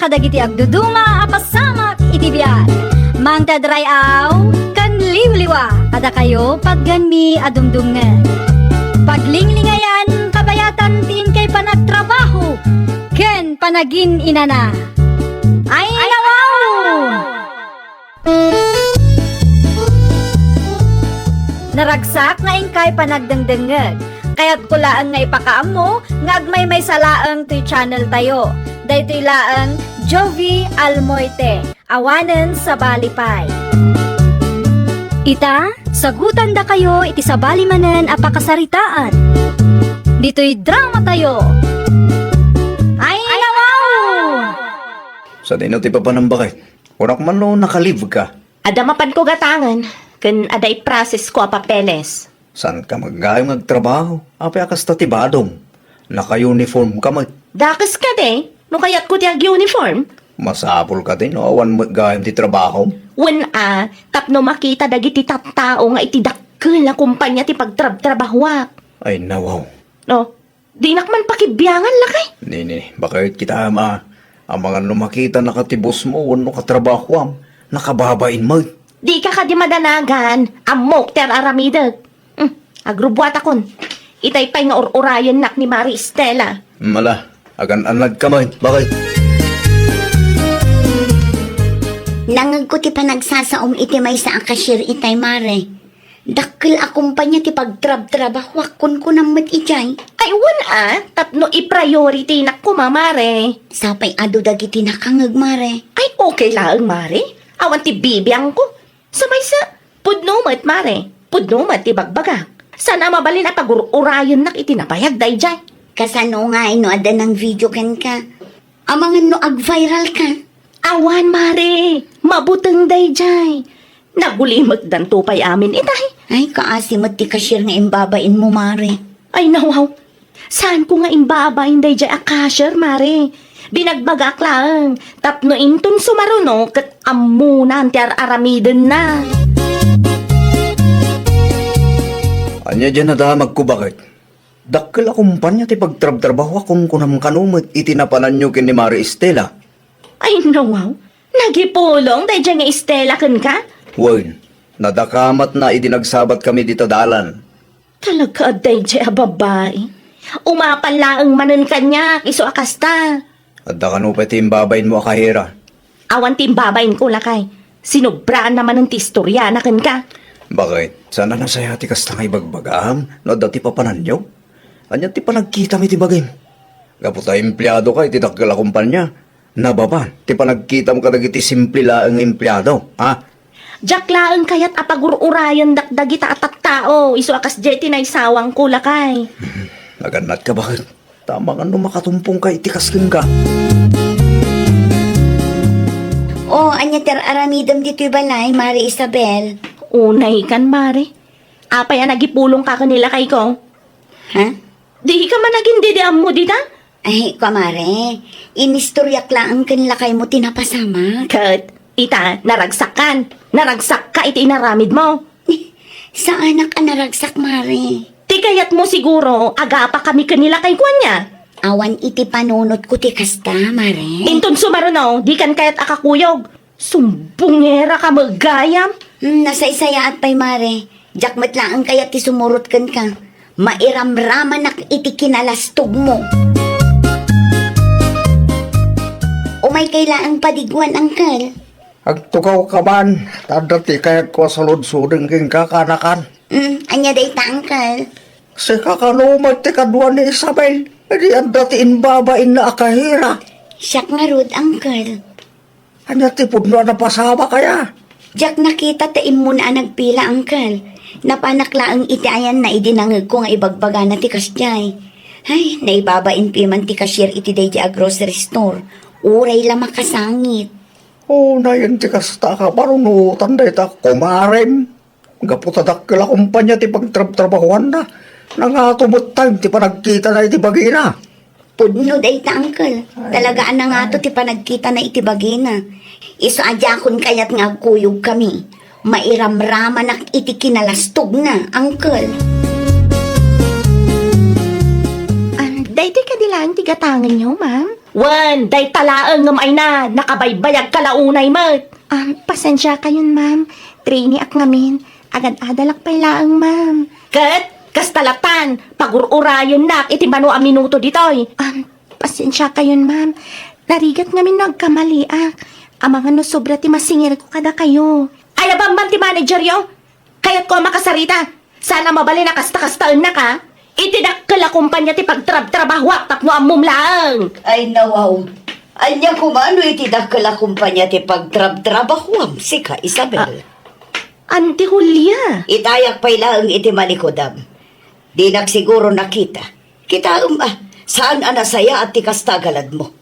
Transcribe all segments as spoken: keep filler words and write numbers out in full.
kadagiti agduduma a pasamak iti biag. Mangted ray-aw ken liwliwa kadakayo patgenmi a dumdumngeg. Paglinglingayan kabayatan ti inkay panagtrabaho ken panagin-inana. Ay, nawaw! Naragsak nga inkay panagdengdengngeg. Kayatko laeng nga ipakaammo nga agmaymaysa laeng toy channel tayo. Daytoy laeng Jovi Almoite, awanen sabali pay. Ita, sagutandakayo iti sabali manen a pakasaritaan. Ditoy drama tayo. Ay, nawaw! Sadino ti papanam, baket? Kunak man no nakalibka. Adda mapanko gatangen, ken adda iprocess ko a papeles. Saanka met gayam nga agtrabaho? Apay a kasta ti badom? Naka-uniform ka met. Dakes kadi, no kayatko ti ag-uniform. Masapul kadi no awan met gayam ti trabahom. Wen a, tapno makita dagiti tattao nga iti dakkel a kumpanya ti pagtrabtrabahoak. Ay, nawaw. No, dinak man pakibiangan, lakay. Nini, baket kita, ama. Amangan no makita naka ti boss mo wenno katrabahoam, nakababain met. Dika kadi madanagan, ammok ti ar-aramidek. Hmm, agrubuatakon. Itay pay nga ur-urayennak ni Mari Estela. Mala, agan-anad ka met, baket? Nangegko ti panagsasaom iti maysa a cashier itay, Mare. Dakkel a kumpanya ti pagtrabtrabahoak, kunkunam met idiay. Ay, wen a, tapno i-priority-nak koma, Mare. Sapay adu dagiti nakangeg, Mare. Ay, okay laeng, Mare. Awan ti bibiangko. Sa maysa, pudno met, Mare. Pudno met ti bagbagak. Saan a mabalin a pagur-urayennak iti nabayag daydiay. Kasano ngay no adda nang video kenka? Amangan no ag-viral ka? Awan, Mare. Mabuteng daydiay. Nagulimekdanto pay amin itay. Ay, kaasi met ti cashier nga imbabainmo, Mare. Ay, nawaw. Saanko nga imbabain daydiay a cashier, Mare. Binagbagak laeng tapno inton sumaruno ket ammonan ti ar-aramidenna. Ania diay nadamagko, baket? Dakkel a kumpanya ti pagtrabtrabaho a kunkunam kano met iti napananyo ken ni Mari Estela. Ay, nawaw. Nagipulong daydiay nga Estela kenka? Wen, nadakamatna idi nagsabatkami dita dalan. Talaga, adda idiay a babai. Umapan laeng manen kaniak, isu a kasta. Adda kano pay ti imbabainmo a kahera? Awan ti imbabainko, lakay. Sinubraanna manen ti istoriana kenka. Baket, saan a nasaya ti kasta nga ibagbagam no adda ti papananyo? Ania ti panagkitam iti bagim? Gapu ta empleado ka iti dakkel a kumpanya, nababan ti panagkitam kadagiti simple laeng nga empleado, ha? Diak laeng kayat a pagur-urayendak dagita a tattao, isu a kasdiay ti naisawangko, lakay. Nagannatka, baket? Tama nga no makatumpong ka iti kas kenka. O, ania ti ar-aramidem ditoy balay, Mari Isabel? Unay kan, Mare. Apay a nagipulong ka ken ni lakayko? Ha? Di ka man agindidi ammo dita? Ay, kumare, inistoryak laeng ken lakaymo ti napasamak. Ket, ita, naragsak kan. Naragsak ka iti inaramid mo. Saanak a naragsak, mare. Ti kayat mo siguro, agapa kami ken ni lakayko ania? Awan iti panunotko ti kasta, mare. Inton sumaruno, di kan kayat a kakuyog. Sumbongera ka met gayam. Hmm, nasaysayaat pay, mare. Diak met laeng kayat ti sumurot kenka. Mairamramanak iti kinalastogmo. Umaykay laeng padiguan, uncle. Agtugaw ka man, ta adda ti kayatko a saludsodeng kenka, kanakan. Hmm, ania dayta, uncle? Sika kano met ti kadua ni Isabel, idi adda ti imbabainna a kahira. Siak ngarud, uncle. Ania ti pudno a napasamak aya? Diak nakita ta immuna a nagpila, uncle. Napanak laeng iti ayanna idi nangegko nga ibagbagana ti kasdiay. Ay, naibabain piman ti cashier iti daydiay a grocery store. Uray la makasangit. Unayen ti kasta a kapanunotan dayta kumarem. Gapu ta dakkel a kumpanya ti pagtrabtrabahuanna, nangato met time ti panagkitana iti bagina. Pudno dayta, uncle. Ay. Talaga a nangato ti panagkitana iti bagina. Isu a diakon kayat nga agkuyogkami. Mairamramanak iti kinalastogna, uncle. Ah, daytoy kadi laeng ti gatangenyo, ma'am? Wen, dayta laeng ngem ayna, nakabaybayagka la unay met. Um, pasensiakayon, ma'am. Trainee ak ngamin. Agad-adalak pay laeng, ma'am. Ket, kasta latan, pagur-urayennak iti mano a minuto ditoy. Um, pasensiakayon, ma'am. Narigat ngamin no agkamaliak. Amangan no sobra ti masingirko kadakayo. Ayaban man ti manageryo. Kayatko a makasarita. Saan a mabalin a kasta-kastaennak, a? Iti dakkel a kumpanya ti pagtrabtrabahoak tapno ammom laeng. Ay, nawaw. Ania koma no iti dakkel a kumpanya ti pagtrabtrabahoam, sika, Isabel? Ah, Auntie Julia. Itayak pay laeng iti malikudam. Dinak siguro nakita. Kitaem, a, saan a nasayaat ti kasta a galadmo.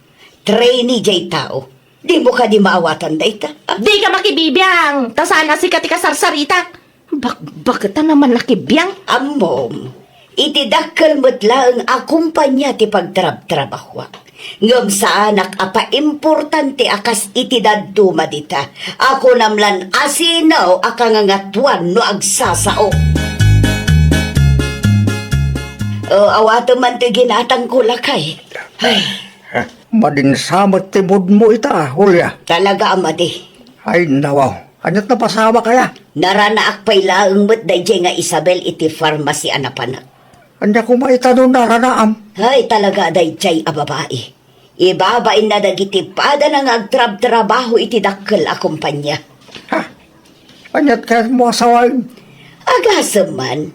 Trainee jay tao. Dimo kadi maawatan dayta? Ah, dika makibibiang, ta saan a sika ti kasarsarita. Bakbaketa naman nakibiang. Ammom, iti dakkel met laeng a kumpanya ti pagtrabtrabahoak. Ngem saanak a paimportante a kas iti dadduma dita. A kunam lan asino a kangangatuan no agsasao. O, awatem man ti ginatangko, lakay. Ay. Madinsa met ti moodmo ita, Julia. Talaga a madi. Ay, nawaw. Aniat napasawak aya? Naranaak pay laeng met daydiay nga Isabel iti pharmacy a napanak. Ania koma ita no naranaam? Ay, talaga a daydiay a babai. Ibabainna dagiti padana nga agtrabtrabaho iti dakkel a kumpanya. Ha? Aniat kayatmo a sawen? Agasem man,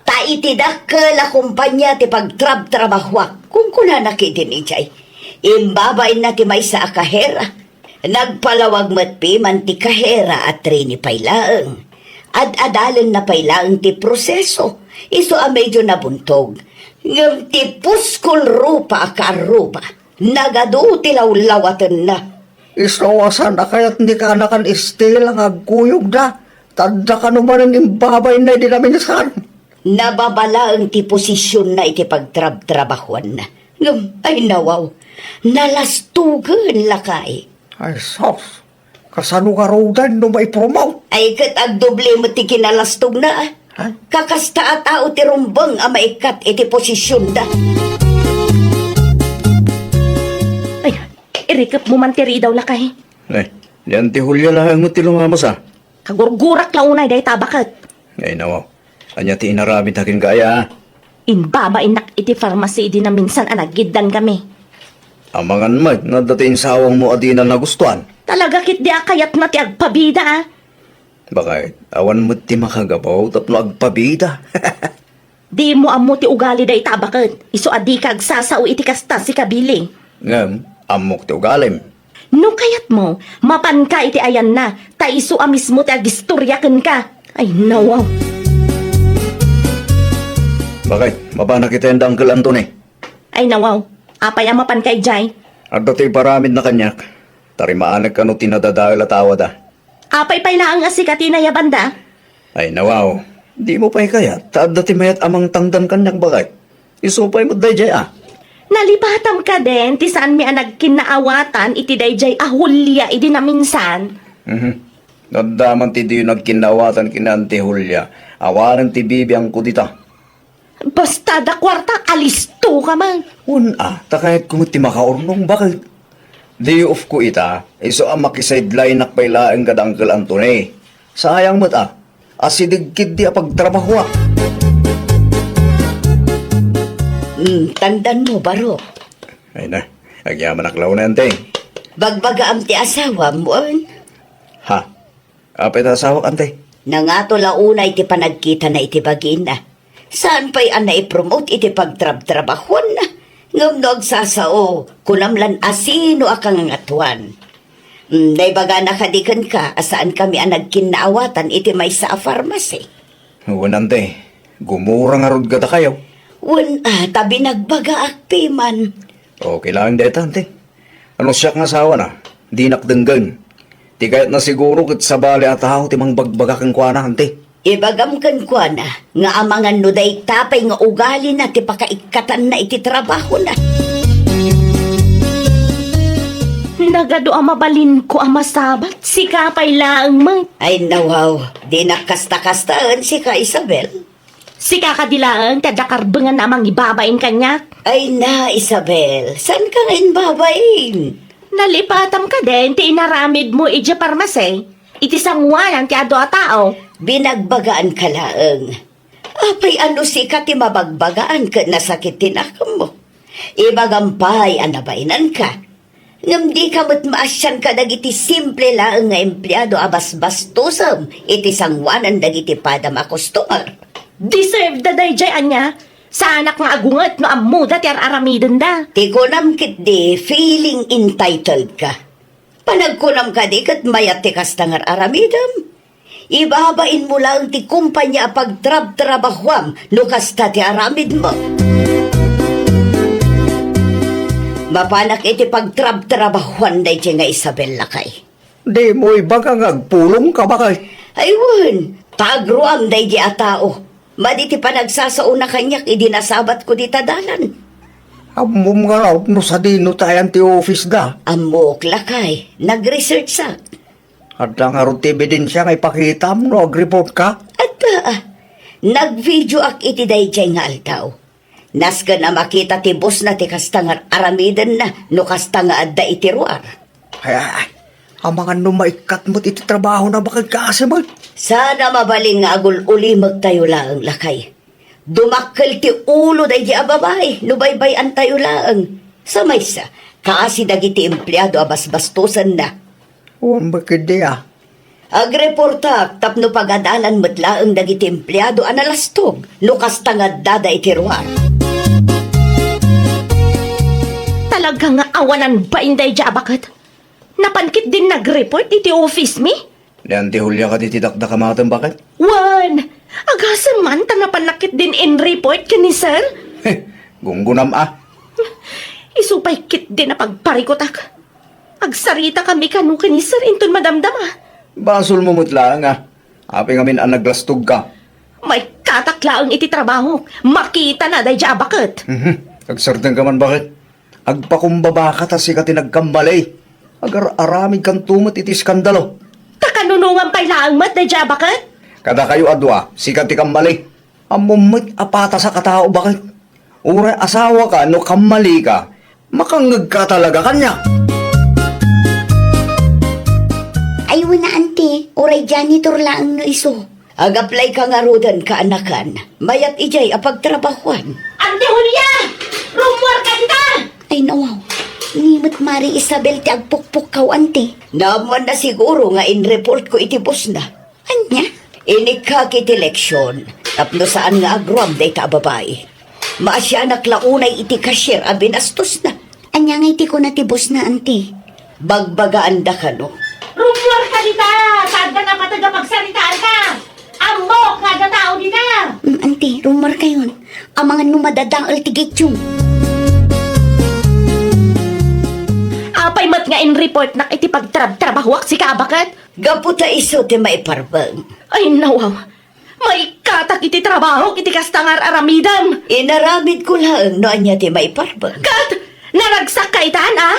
ta iti dakkel a kumpanya ti pagtrabtrabahoak, kunkunana ketdin idiay. Imbabainna ti maysa a kahera. Nagpalawag met piman ti kahera a trainee pay laeng. Ad-adalenna pay laeng ti proseso, isu a medyo nabuntog. Ngem ti puskol rupa a kaarruba, nagadu ti lawlawatenna. Isu a saan a kayat ni kaanakan Estela nga agkuyogda, ta adda kano manen imbabainna idi naminsan. Nababa laeng ti posisionna iti pagtrabtrabahoanna. Ngem, ay nawaw, nalastogen, lakay. Ay, sus! Kasano ngaruden no maipromote? Ay, ket agdoble met ti kinalastogna, a. Ha? Kakasta a tao ti rumbeng a maikkat iti posisionda. Ay, irikepmo man ti ridaw, lakay. Ay, ni Auntie Julia laeng met ti lumamasa. Kagurgurak la unay dayta a baket. Ay, nawaw. Ania ti inaramidna kenka aya? Imbabainnak iti pharmacy idi naminsan a nagiddan kami. Amangan met nga adda ti insawangmo a dina nagustuan. Talaga ketdi a kayatna ti agpabida, a. Bakay, awan met ti makagapu tapno agpabida. Dimo ammo ti ugali dayta a baket. Isu a dika agsasao iti kasta, sika Billy. Ngem, ammok ti ugalim. No kayatmo, mapanka iti ayanna, ta isu a mismo ti agistorya kenka. Ay, nawaw. Bakay, mapanak ita ken da Uncle Anthony? Ay, nawaw. Apay a mapanka idiay? Adda ti iparamidna kaniak. Tarimaanekka no ti nadadael a tawada. Apay pay laeng a sika ti nayabanda? Ay, nawaw. Dimo pay kayat, ta adda ti mayat a mangtangdan kaniak, bakay. Isu pay met daydiay, a. Nalipatam kadin ti saanmi a nagkinnaawatan iti daydiay a Julia idi naminsan. Mhm. Adda man ti diyo nagkinnaawatan ken ni Auntie Julia. Awanen ti bibiangko dita. Basta adda kuarta, alistoka man. Wen a, ta kayatko met ti makaurnong, bakay. Day off ko ita, isu a makisideline-ak pay laeng kada Uncle Anthony. Sayang met a, asideg ketdi a pagtrabahoak. Hmm, tandanmo, baro. Ay na, agyamanak la unay, Auntie. Bagbagaam ti asawam, wen? Ha? Apay ta asawak, Auntie? Nangato la unay ti panagkitana iti bagina. Saan pay a naipromote iti pagtrabtrabahuanna. Ngem no agsasao, kunam lan asino a kangangatuan. Mm, naibagana kadi kenka a saankami a nagkinnaawatan iti maysa a pharmacy? Wen, Auntie. Gumura ngarud kadakayo. Wen a, ta binagbagaak piman. Okay laeng dayta, Auntie. Ano siak nga asawana, dinak denggen. Ti kayatna siguro ket sabali a tao ti mangbagbaga kenkuana, Auntie. Ibagam kenkuana nga amangan no dayta pay nga ugalina ti pakaikkatanna iti trabahona. Nagadu a mabalinko a masabat, sika pay laeng met. Ay, nawaw, dinak kasta-kastaen, sika, Isabel. Sika kadi laeng ti adda karbengan a mangibabain kaniak? Ay na, Isabel, saanka nga imbabain? Nalipatam kadin ti inaramidmo idiay parmasi iti sangoanan ti adu a tao. Binagbagaanka laeng. Apay a no sika ti mabagbagaan ket nasakit ti nakemmo? Ibagam pay a nabainanka. Ngem dika met maasian kadagiti simple laeng nga empleado a basbastosem iti sangoanan dagiti padam a customer. Deserve da daydiay ania? Saanak nga agunget no ammoda ti ar-aramidenda. Ti kunam ketdi, feeling entitled ka. Panagkunam kadi ket mayat ti kasta nga ar-aramidem? Ibabainmo laeng ti kompania a pagtrabtrabahuam no kasta ti aramidmo. Mapanak iti pagtrabtrabahuan daydiay nga Isabel, lakay. Dimo ibaga nga agpulongka, baket? Ay wen, ta agruam daydiay a tao. Madi ti panagsasaona kaniak idi nasabatko dita dalan. Ammom ngarud no sadino ti ayan ti office da? Ammok, lakay. Nag-researchak. Adda ngarud ti ebidensia nga ipakitam no agreportka? Adda. Nag-videoak iti daydiay nga aldaw. Nasken a makita ti bossna ti kasta nga ar-aramidenna no kasta nga adda iti ruar. Ay, ay, ay. Amangan no maikkat met iti trabahona, baket, kaasi met. Saan a mabalin nga agul-ulimektayo laeng, lakay. Dumakkel ti ulo daydi a babai no baybay-antayo laeng. Sa maysa, kaasi dagiti empleado a basbastosenna. Wen met ketdi a. Agreportak tapno pagadalan met laeng dagiti empleado a nalastog no kasta nga addada iti ruar. Talaga nga awanan bain daydi a baket. Napan ketdin nag-report iti office mi? Ni Auntie Julia kadi ti dakdakamatem, baket? Wen, agasem man ta napan ketdin in-report ken ni Sir? Gunggonam a. Isu pay ketdin a pagparikutak. Agsaritakami kano ken ni Sir inton madamdama. Basolmo met laeng a. Apay ngamin a naglastogka? Maikkatak laeng iti trabahok. Makitana daydi a baket. Mhm. Agsardengka man, baket? Agpakumbabaka ta sika ti nagkamali. Agar-aramidkanto met iti iskandalo. Ta kanunongan pay laeng met daydi a baket? Kadakayo a dua, sika ti kammali. Ammom met a patasak a tao, baket? Uray asawaka no kammalika, makangngegka talaga kaniak. Ay, wen a, Auntie, uray janitor laeng no isu. Ag-apply ka ngaruden, kaanakan. Mayat idiay a pagtrabahuan. Auntie Julia! Rummuarka dita! Ay, nawaw. Ni met Mari Isabel ti agpukpukkaw, Auntie. Naammoanna siguro nga in-report ko iti bossna. Ania? Inikkak iti leksion tapno saan nga agruam dayta a babai. Maasianak la unay iti cashier a binastosna. Ania ngay ti kuna ti bossna, Auntie? Bagbagaanda kano? Rummuarka dita! Saan ka napateg a pagsaritaanka? Ammok nga adda tao dita! Mm, Auntie, rummuarkayon. Amangan no madadael ti gityo. Apay met nga in-reportnak iti pagtrabtrabahuak, sika a baket? Gapu ta isu ti maiparbeng. Ay, nawaw. Maikkatak iti trabahok iti kasta nga ar-aramidem. Inaramidko laeng no ania ti maiparbeng. Ket, naragsakka itan, a?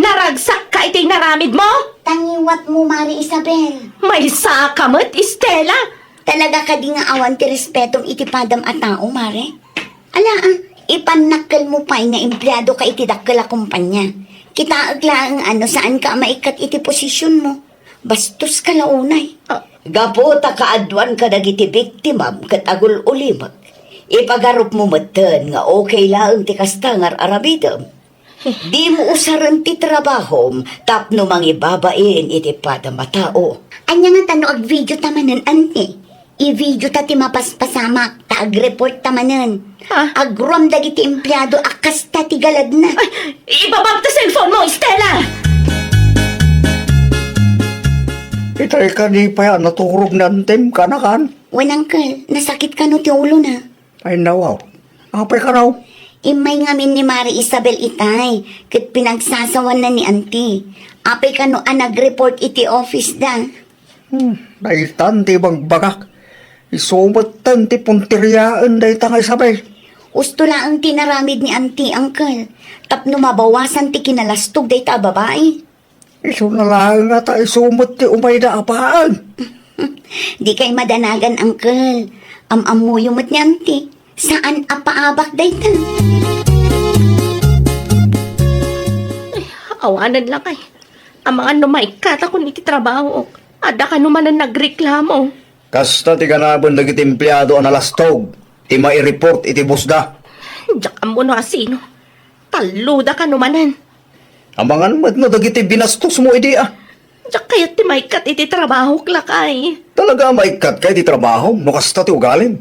Naragsakka iti inaramidmo? Tangiwatmo, Mari Isabel. Maysaka met, Estela. Talaga kadi nga awan ti respetom iti padam a tao, Mare? Ala, a, ipannakkelmo pay nga empleado ka iti dakkel a kompania. Kitaek laeng a no saanka a maikkat iti posisionmo. Bastos ka la unay. Ah. Gapu ta kaaduan kadagiti biktimam ket agul-ulimek. Ipagarupmo metten nga okay laeng ti kasta nga ar-aramidem. Dimo usaren ti trabahom tapno mangibabain iti padam a tao. Ania ngata no agvideo ta manen, Auntie? I-video ta ti mapaspasamak, ta agreport ta manen. Ha? Agruam dagiti empleado a kasta ti galadna. Ay, ibabam ta cellphone mo, Estela! Itay kadi pay a naturog ni Antem, kaanakan? Wen, Uncle, nasakit kano ti ulona? Ay, nawaw. Apay kano? Immay ngamin ni Mari Isabel itay, ket pinagsasawanna ni Auntie. Apay kano a nagreport iti office da? Hmm, daytan ti ibagbagak. Isu metten ti punteriaen dayta nga Isabel. Usto laeng ti inaramid ni Auntie, Uncle, tapno mabawasan ti kinalastog dayta a babai. Isuna laeng ngata isu met ti umayda a paag. Dikay madanagan, Uncle. Am-ammoyo met ni Auntie. Saan a paabak dayta. Ay, awanen lakay. Amangan no maikkatakon iti trabahook. Adda kano manen nagreklamo. Kasta ti ganaben dagiti empleado a nalastog ti maireport iti boss da. Diak ammo no asino. Talloda kano manen. Amangan met no dagiti binastosmo idi a. Diak kayat ti maikkat iti trabahok, lakay. Talaga a maikkatka iti trabaho no kasta ti ugalim?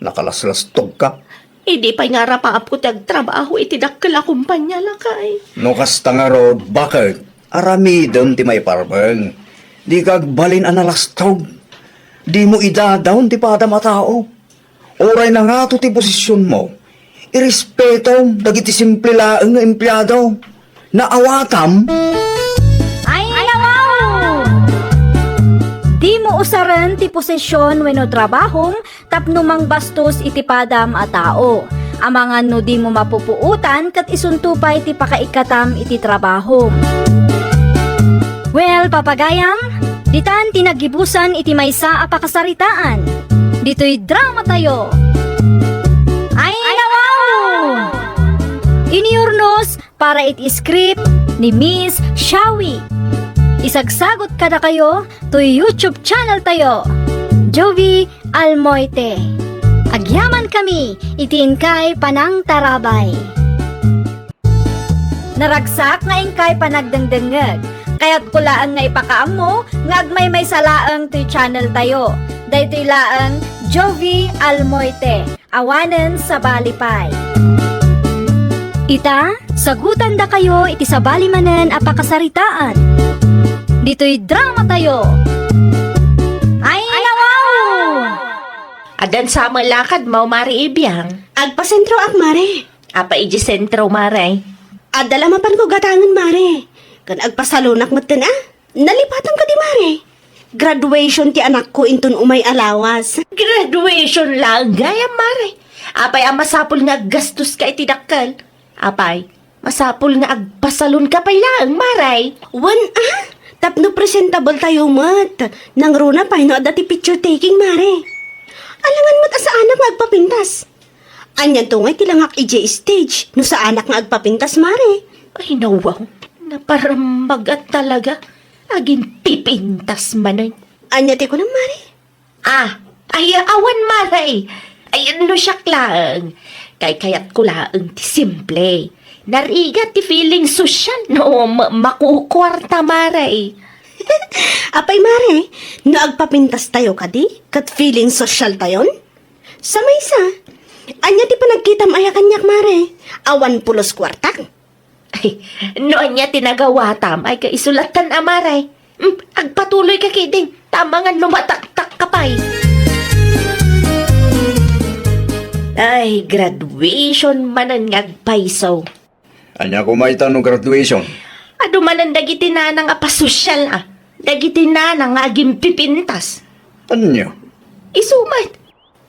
Nakalaslastogka. Idi pay nga arapaapko ti agtrabaho iti dakkel a kumpanya, lakay. No kasta ngarud, baket? Aramidem ti maiparbeng. Dika agbalin a nalastog. Dimo idadaon ti padam a tao. Uray nangato ti posisionmo, irespetom dagiti simple laeng nga empleado. Naawatam? Ay, nawaw! Dimo usaren ti posision wenno trabahom tapno mangbastos iti padam a tao. Amangan no dimo mapupuotan ket isunto pay ti pakaikkatam iti trabahom. Well, papagayam, ditan ti naggibusan iti maysa a pakasaritaan. Ditoy drama tayo. Ay, nawaw! Iniurnos para iti script ni Miss Shawi. Isagsagot kadakayo toy YouTube channel tayo, Jovi Almoite. Agyaman kami iti inkay panangtarabay. Naragsak nga inkay panagdengdengngeg. Kayatko laeng nga ipakaammo nga agmaymaysa laeng toy channel tayo. Daytoy laeng Jovi Almoite. Awanen sabali pay. Ita, sagutandakayo iti sabali manen a pakasaritaan. Ditoy drama tayo. Ay, nawaw! Addan sa met lakadmo, Mare Ibiang? Agpasentroak, Mare. Apay idiay sentro, Mare? Adda la mapanko gatangen, Mare. Ken agpasalonak metten, a. Nalipatan kadi, Mare? Graduation ti anakko inton umay a lawas. Graduation laeng gayam, Mare. Apay a masapul nga aggastoska iti dakkel? Apay, masapul nga agpasalonka pay laeng, Mare. Wen, a? Tapno presentable tayo met. Nangruna pay no adda ti picture taking, Mare. Alangan met a saanak nga agpapintas. Anianto ngay ti langak idiay stage no saanak nga agpapintas, Mare? Ay, nawaw. Naparammagat talaga. Aginpipintas manen. Ania ti kunam, Mare? Ah, ay, awan, Mare. Ay, no siak laeng. Kaykayatko laeng ti simple. Narigat ti feeling social no ma-, makukuarta, Mare. Apay, Mare, no agpapintas tayo kadi, ket feeling social tayon? Sa maysa, ania ti panagkitam aya kaniak, Mare? Awan pulos kuartak? Ay, no ania ti nagawatam, ay, kaisulattan a, Mare. Hmm, agpatuloy ka ketdin, ta amangan no mataktak ka pay. Ay, graduation manen nga agpayso. Ania koma ita no graduation? Adu manen dagiti nanang a pasosyal, a. Dagiti nanang nga agimpipintas. Ania? Isu met.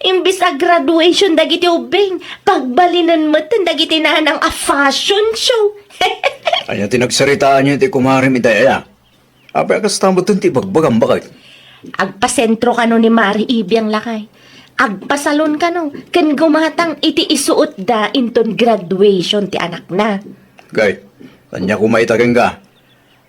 Imbes a graduation dagiti ubbing, pagbalinen metten dagiti nanang a fashion show. Ania ti nagsaritaanyo iti kumarem ita aya? Apay a kasta metten ti ibagbagam, baket? Agpasentro kano ni Mare Ibiang, lakay. Agpasalon kano ken gumatang iti isuotda inton graduation ti anakna. Kay, ania koma ita kenka?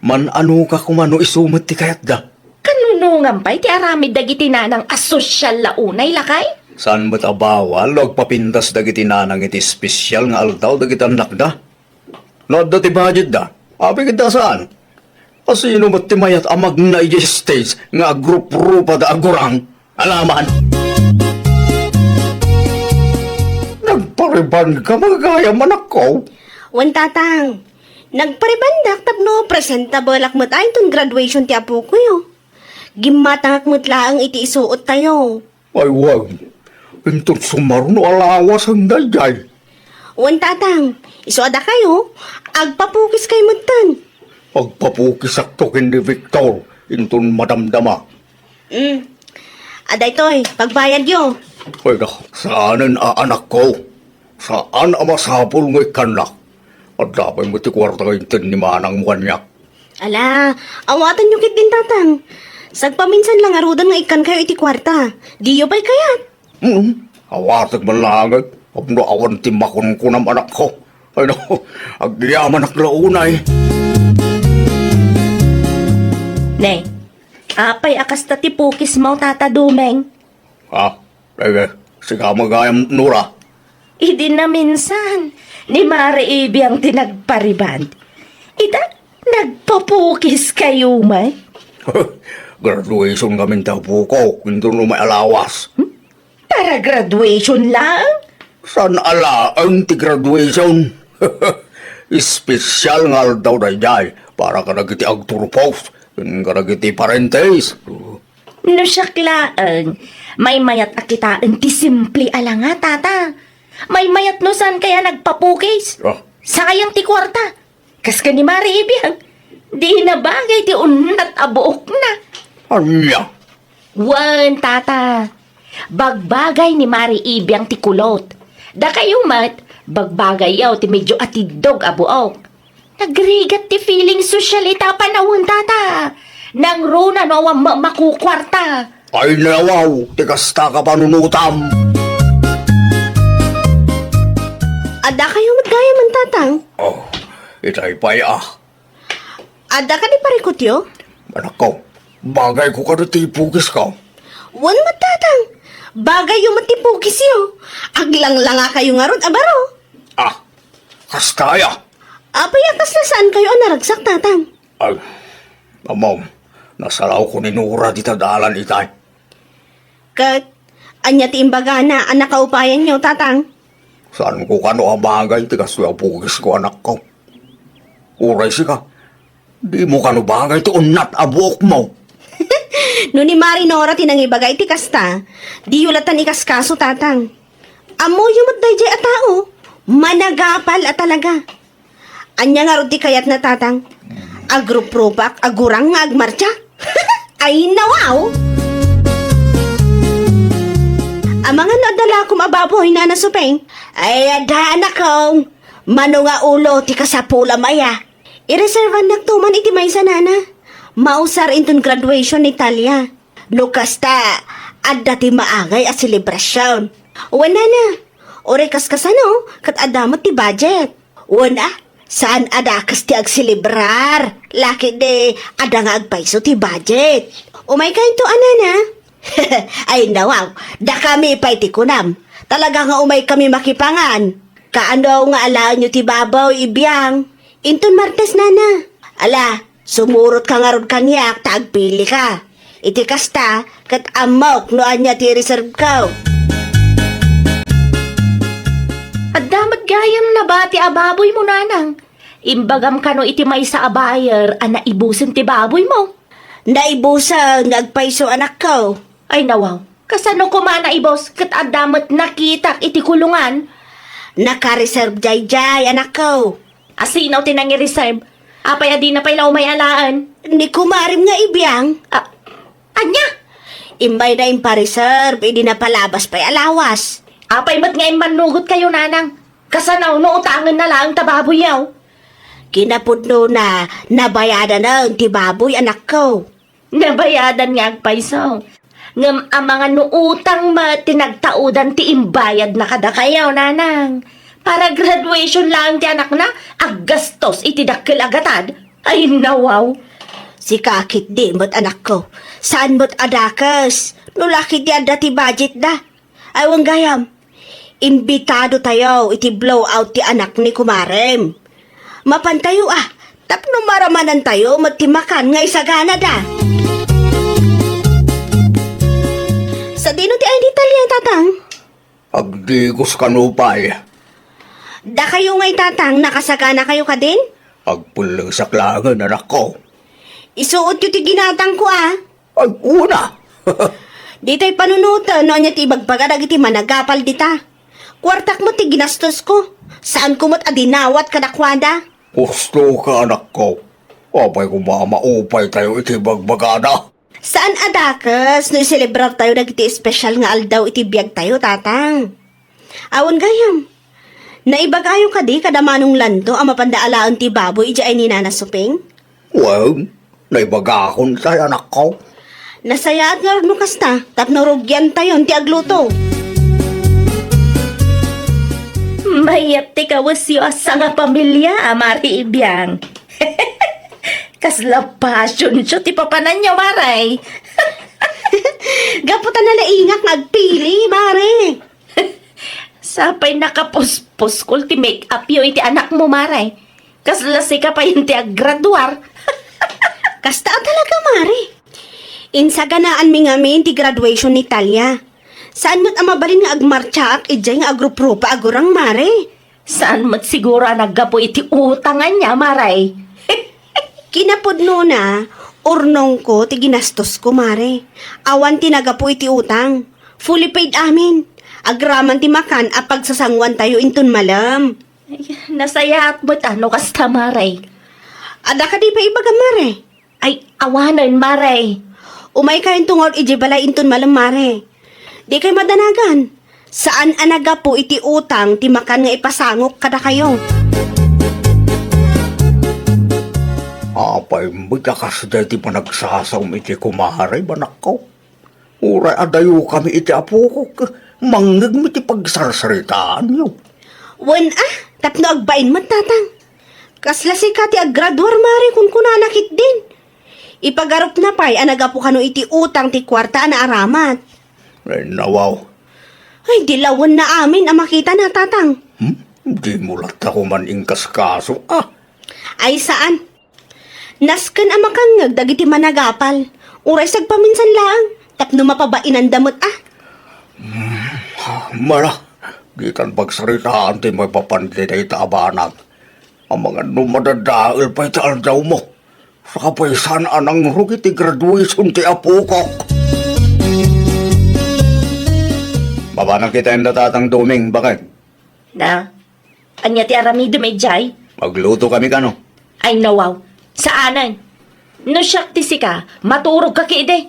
Man-anoka koma no isu met ti kayatda. Kanunongan pay ti aramid dagiti nanang a sosyal la unay, lakay? Saan met a bawal no agpapintas dagiti nanang iti espesyal nga aldaw dagiti annakda? No adda ti budgetda, apay ket ta saan? Asino met ti mayat a magna idiay stage nga agruprupada a gurang? Alaman! Nagpariban ka, gayam, anakko? Wen, Tatang. Nagparibandak tapno presentablak met ay inton graduation ti apokoyo. Gimmatangak met laeng iti isuot tayo. Ay, wen. Inton sumaruno a lawasen daydiay. Wen, Tatang, isu a dakayo, agpapukis kay metten. Agpapukisakto ken ni Victor, inton madamdama. Mm. A daytoy, pagbayadyo. Ay, na, saanen a, anakko. Saan a masapul nga ikkannak. Adda pay met ti kuarta nga inted ni manangmo kaniak. Ala, awatanyo ketdin, Tatang. Sagpaminsan la ngaruden nga ikkankayo iti kuarta. Diyo pay kayat? Hmm? Awatek man laeng, tapno awan ti makunkunam, anakko. Ay, no, agyamanak la unay. Ne, apay a kasta ti pukismo, Tata Dumeng? Ah, sige, sika gayam, Nora. Idi naminsan, ni Mare Ibiang ti nagpariband. Ita, nagpapukis kayo, may? Graduation ngamin ti apo ko, inton umay a lawas. Hmm? Para graduation lang? Saan a laeng ti graduation? Espesyal nga aldaw daydiay para kadagiti agturpos, ken kadagiti parentes. No siak laeng, maymayat a kitaen ti simple a langa, Tata. Maymayat no saan kaya nagpapukis. Ah. Sayang ti kuarta. Kas ken ni Mare Ibiang, di na bagay ti unnat a buokna. Ania? Wen, Tata. Bagbagay ni Mare Ibiang ti kulot. Dakayo met, bagbagayyo ti medyo atiddog a buok. Nagrigat ti feeling social ita a panawen, Tata. Nangruna no awan ma-, makukuarta. Ay, nawaw, ti kasta ka panunutam. Adda kayo met gayamen, Tatang? Oh, itay pay, ah. Adda kadi parikutyo? Anakko, bagay ko kadi ti pukis ka. Wen met, Tatang. Bagay yo met ti pukis yo. Aglanglanga kayo ngarud a baro. Ah, kasta aya? Apay a kasla saan kayo a naragsak, Tatang? Ay, Amam, nasalaw ko ni Nora dita dalan itay. Ket, ania ti imbagana a nakaupayan yo, Tatang? Saan ko kano a bagay ti kastoy a pukis ko, anakko. Uray sika, di mo kano bagay ti unnat a buok mo. No ni Mare Nora ti nangibaga iti kasta, di yo latan ikaskaso, Tatang. Ammo yo met daydiay a tao, managapal a talaga. Ania ngarud ti kayatna, Tatang? Agruprupak a gurang nga agmartsa? Ay, nawaw! Amangan no adda lakom a baboy, Nana Supeng? Ay, adda, anakko. Mano nga ulo ti kasapulam aya? Ireserbannak to man iti maysa, Nana. Mausar inton graduation ni Talia. No kasta, adda ti maangay a selebrasion. Wen, Nana, uray kaskasano, ket adda met ti budget. Wen a, saan a dakes ti agselebrar. Laketdi, adda nga agpayso ti budget. Umaykayto a, Nana? Ay, nawaw, dakami pay ti kunam. Talaga nga umaykami makipangan. Kaano nga alaenyo ti baboy, Ibiang? Inton Martes, Nana. Ala, sumurotka ngarud kaniak ta agpilika. Iti kasta, ket ammok no ania ti reserve ko. Adda met gayam nabati a baboy mo, Nanang. Imbagam kano iti maysa a buyer a naibusen ti baboy mo. Naibusen nga agpayso, anakko. Ay, nawaw. Kasano koma naibus ket adda met nakitak iti kulungan? Naka-reserve daydiay, anakko. Asino ti nangi-reserve? Apay a dina pay la umay alaen? Ni kumarem nga Ibiang. Ah, ania? Immayna impa-reserve idi napalabas pay a lawas. Apay met nga immannugot kayo, Nanang? Kasano no utangenna laeng ta baboyyo? Kinapudnona, nabayadanen ti baboy, anakko. Nabayadan nga agpayso. Ngem amangan no utang met ti nagtaudan ti imbayadna kadakayo, Nanang. Para graduation laeng ti anakna, aggastos iti dakkel a gatad. Ay, nawaw. Sika ketdi met, anakko. Saan met a dakes? No laketdi adda ti budgetda. Awan gayam, imbitadotayo iti blowout ti anak ni kumarem. Mapantayo a, tapno maramanantayo met ti makan nga isaganada. Sadino ti ay detalye, Tatang? Agdigos kano pay. Dakayo ngay, Tatang, nakasaganakayo kadin? Agpellesak laengen, anakko. Isuotyo ti ginatangko, a. Ay, una! Ditay panunoten no ania ti ibagbaga dagiti managapal dita. Kuartak met ti ginastosko. Saanko met a dinawat kadakuada. Husto ka, anakko. Apay koma a maupaytayo iti ibagbagada? Saan a dakes no iselebrartayo dagiti espesyal nga aldaw iti biagtayo, Tatang. Awan gayam. Naibagayo kadi kada Manong Lando a mapanda alaen ti baboy idiay ni Nana Suping? Wen, naibagakon tay, anakko. Nasayaat ngarud no kasta, tapno rugiantayon ti agluto. Kayat ti kawesyo a sangapamilia a Mare Ibiang. Kasla passion show ti papananyo, Mare. Gapu ta nalaingak nga agpili, Mare. Sapay nakapuspos kol ti make-up yo iti anakmo, Mare. Kasla sika pay ti aggraduar. Kasta a talaga, Mare. Insaganaanmi ngamin ti graduation ni Talia. Saan met a mabalin nga agmartsaak idiay nga agruprupa a gurang, Mare. Saan met siguro a naggapu iti utang ania, Mare. Kinapudnona, urnongko ti ginastosko, Mare. Awan ti naggapu iti utang. Fully paid amin. Agraman ti makan a pagsasanguantayo inton malem. Ay, nasayaat met a no kasta, Mare. Adda kadi pay ibagam, Mare? Ay, awanen, Mare. Umaykayo inton nga idiay balay inton malem, Mare. Dikay madanagan. Saan a naggapu iti utang ti makan nga ipasangok kadakayo. Apay met a kasdiay ti panagsasaom iti kumare, banakko. Uray adayokami iti apokok, mangngegmi ti pagsarsaritaanyo. Wen a, tapno agbain met, Tatang. Kasla sika ti aggraduar, Mare, kunkunana ketdin. Ipagarupna pay a naggapu kano iti utang ti kuarta a naaramat. Ay, nawaw. Ay, dilawenna amin a makitana, Tatang. Hmm? Dimo latta koma inkaskaso, a? Ay, saan. Nasken a makangngeg dagiti managapal. Uray sagpaminsan laeng, tapno mapabainanda met a. Hmm, mala, ditan pagsaritaan ti maipapan ti dayta a banag. Amangan no madadael pay ti aldawmo. Saka pay saan a nangrugit ti graduation ti apokok. Mapanak kitaen da Tatang Doming, baket? Na, ania ti aramidem idiay? Maglutokami kano. Ay, nawaw. Saanen. No siak ti sika, maturogka ketdi.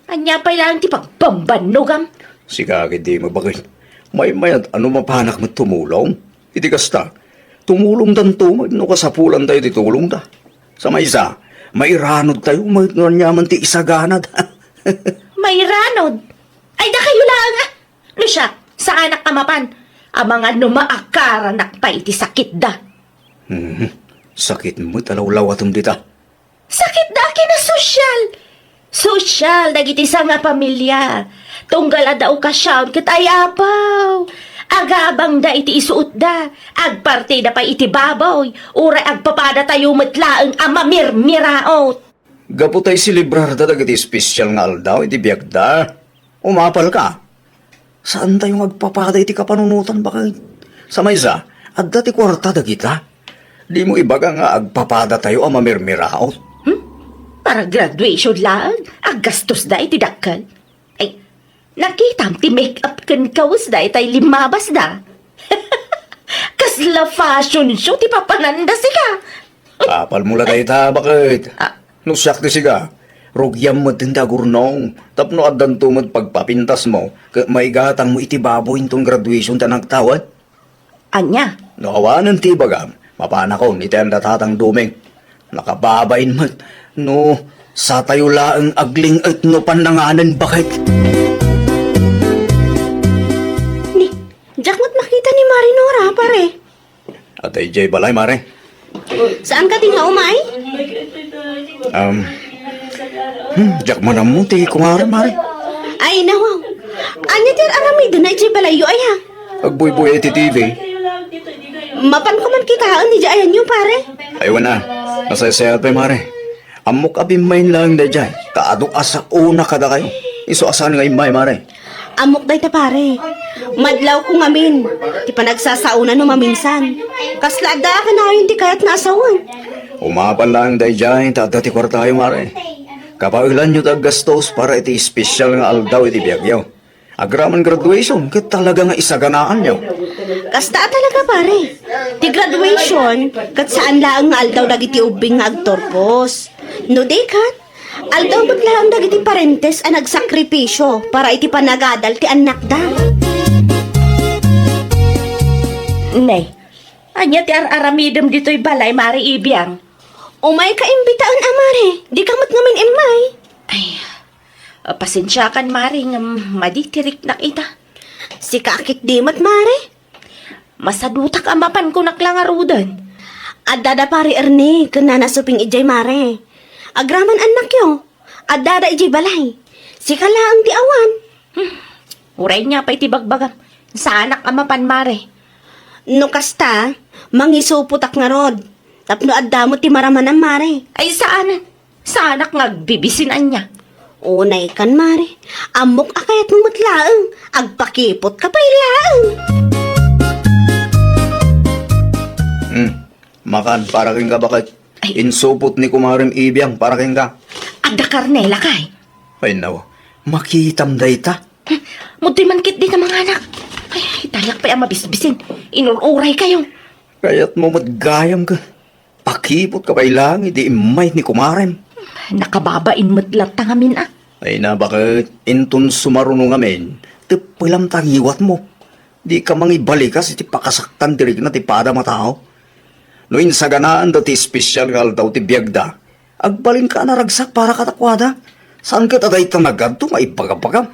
Ania pay laeng ti pagbambannogam? Sika ketdi, baket. Maymayat a no mapanak met tumulong. Iti kasta, tumulongdanto met no kasapulantayo ti tulongda. Sa maysa, mairanodtayo met no aniaman ti isaganad. Mairanod? Ay, dakayo laeng a! No siak, saanak a mapan. Amangan no maakaranak pay iti sakitda. Hmm, sakit met a lawlawatem dita. Sakitda a kinasosyal. Sosyal dagiti sangapamilia. Tunggal adda okasion ket ay apaw. Agabangda iti isuotda. Agpartida pay iti baboy. Uray agpapadatayo met laeng a mamirmiraot. Gapu ta iselebrarda dagiti espesial nga aldaw iti biagda. Umapalka. Saantayo nga agpapada iti kapanunotan, baket. Sa maysa, adda ti kuarta dagita. Dimo ibaga nga agpapadatayo a mamirmiraot. Hmm? Para graduation laeng, aggastos da iti dakkel. Ay, nakitam ti make-up ken kawes da itay limmabas da. Kasla fashion show ti papananda sika. Apalmo la dayta, baket. Ah. No siak ti sika, rugiam met ti agurnong, tapno addanto met pagpapintasmo, ket maigatangmo iti baboy inton graduation ti anaktawen. Ania? No awanen ti ibagam, mapanakon iti anda Tatang Doming. Nakababain met, no satayo laeng agling-et no pannanganen, baket. Ni, diak met makita ni Mare Nora, pare. Adda idiay balay, Mare. Saan ka ti nga umay? Um, hmm, diak man ammo ti kumare, Mare. Ay, nawaw. Ania ti ar-aramidna idiay balayyo, aya? Agbuybuy iti T V. Mapan ko man kitaen idiay ayanyo, pare. Ay, wen a. Nasaysayaat pay, Mare. Ammok a bimmain laeng daydiay, ta adu a saona kadakayo. Isu a saan nga immay, Mare. Ammok dayta, pare. Madlawko ngamin ti panagsasaona no maminsan. Kasla adda a kanayon ti kayatna a sawen. Umapan laeng daydiay, ta adda ti kuartayo, Mare. Kabaelanyo ti aggastos para iti espesial nga aldaw iti biagyo. Agraman graduation, ket talaga nga isaganaanyo. Kasta a talaga, pare. Ti graduation, ket saan laeng nga aldaw dagiti ubbing nga agturpos. No di ket, aldaw met laeng dagiti parentes a nagsakripisio para iti panagadal ti annakda. Nay, ania ti ar-aramidem ditoy balay, Mare Ibiang? Umayka imbitaen a, Mare. Dika met ngamin immay. Ay, pasensiakan, Mare, ngem madi ti riknak ita. Sika a ketdi met, Mare. Masadutak a mapan kunak la ngaruden. Addada Pare Ernie ken Nana Suping idiay, Mare. Agraman annakyo. Addada idiay balay. Sika laeng ti awan. Hmm. Uray nia pay ti bagbagam. Saanak a mapan, Mare. No kasta, mangisupotak ngarud. Tapno adda met ti maramanam, Mare. Ay, saanen. Saanak nga agbibisin ania. Unay kan, Mare. Ammok a kayatmo met laeng. Agpakipotka pay laeng. Hmm. Makan, para kenka, baket. Ay. Insupot ni kumarem Ibiang para kenka. Adda karne, lakay. Ay, nawa. Makitam dayta. Mudtoy man ketdi ta manganak. Ay, itayak pay a mabisbisin. Inur-uraykayo. Kayatmo met gayam ka. Pakipotka pay laeng iti immay ni kumarem. Nakababain met latta ngamin, a. Ay na, baket inton sumaruno ngamin, teppelam ta ngiwatmo. Dika mangibalikas iti pakasaktan ti rikna ti padam a tao. No insaganaanda ti espesial nga aldaw ti biagda, agbalinka a naragsak para kadakuada. Saan ket a dayta nagadto nga ibbagabagam.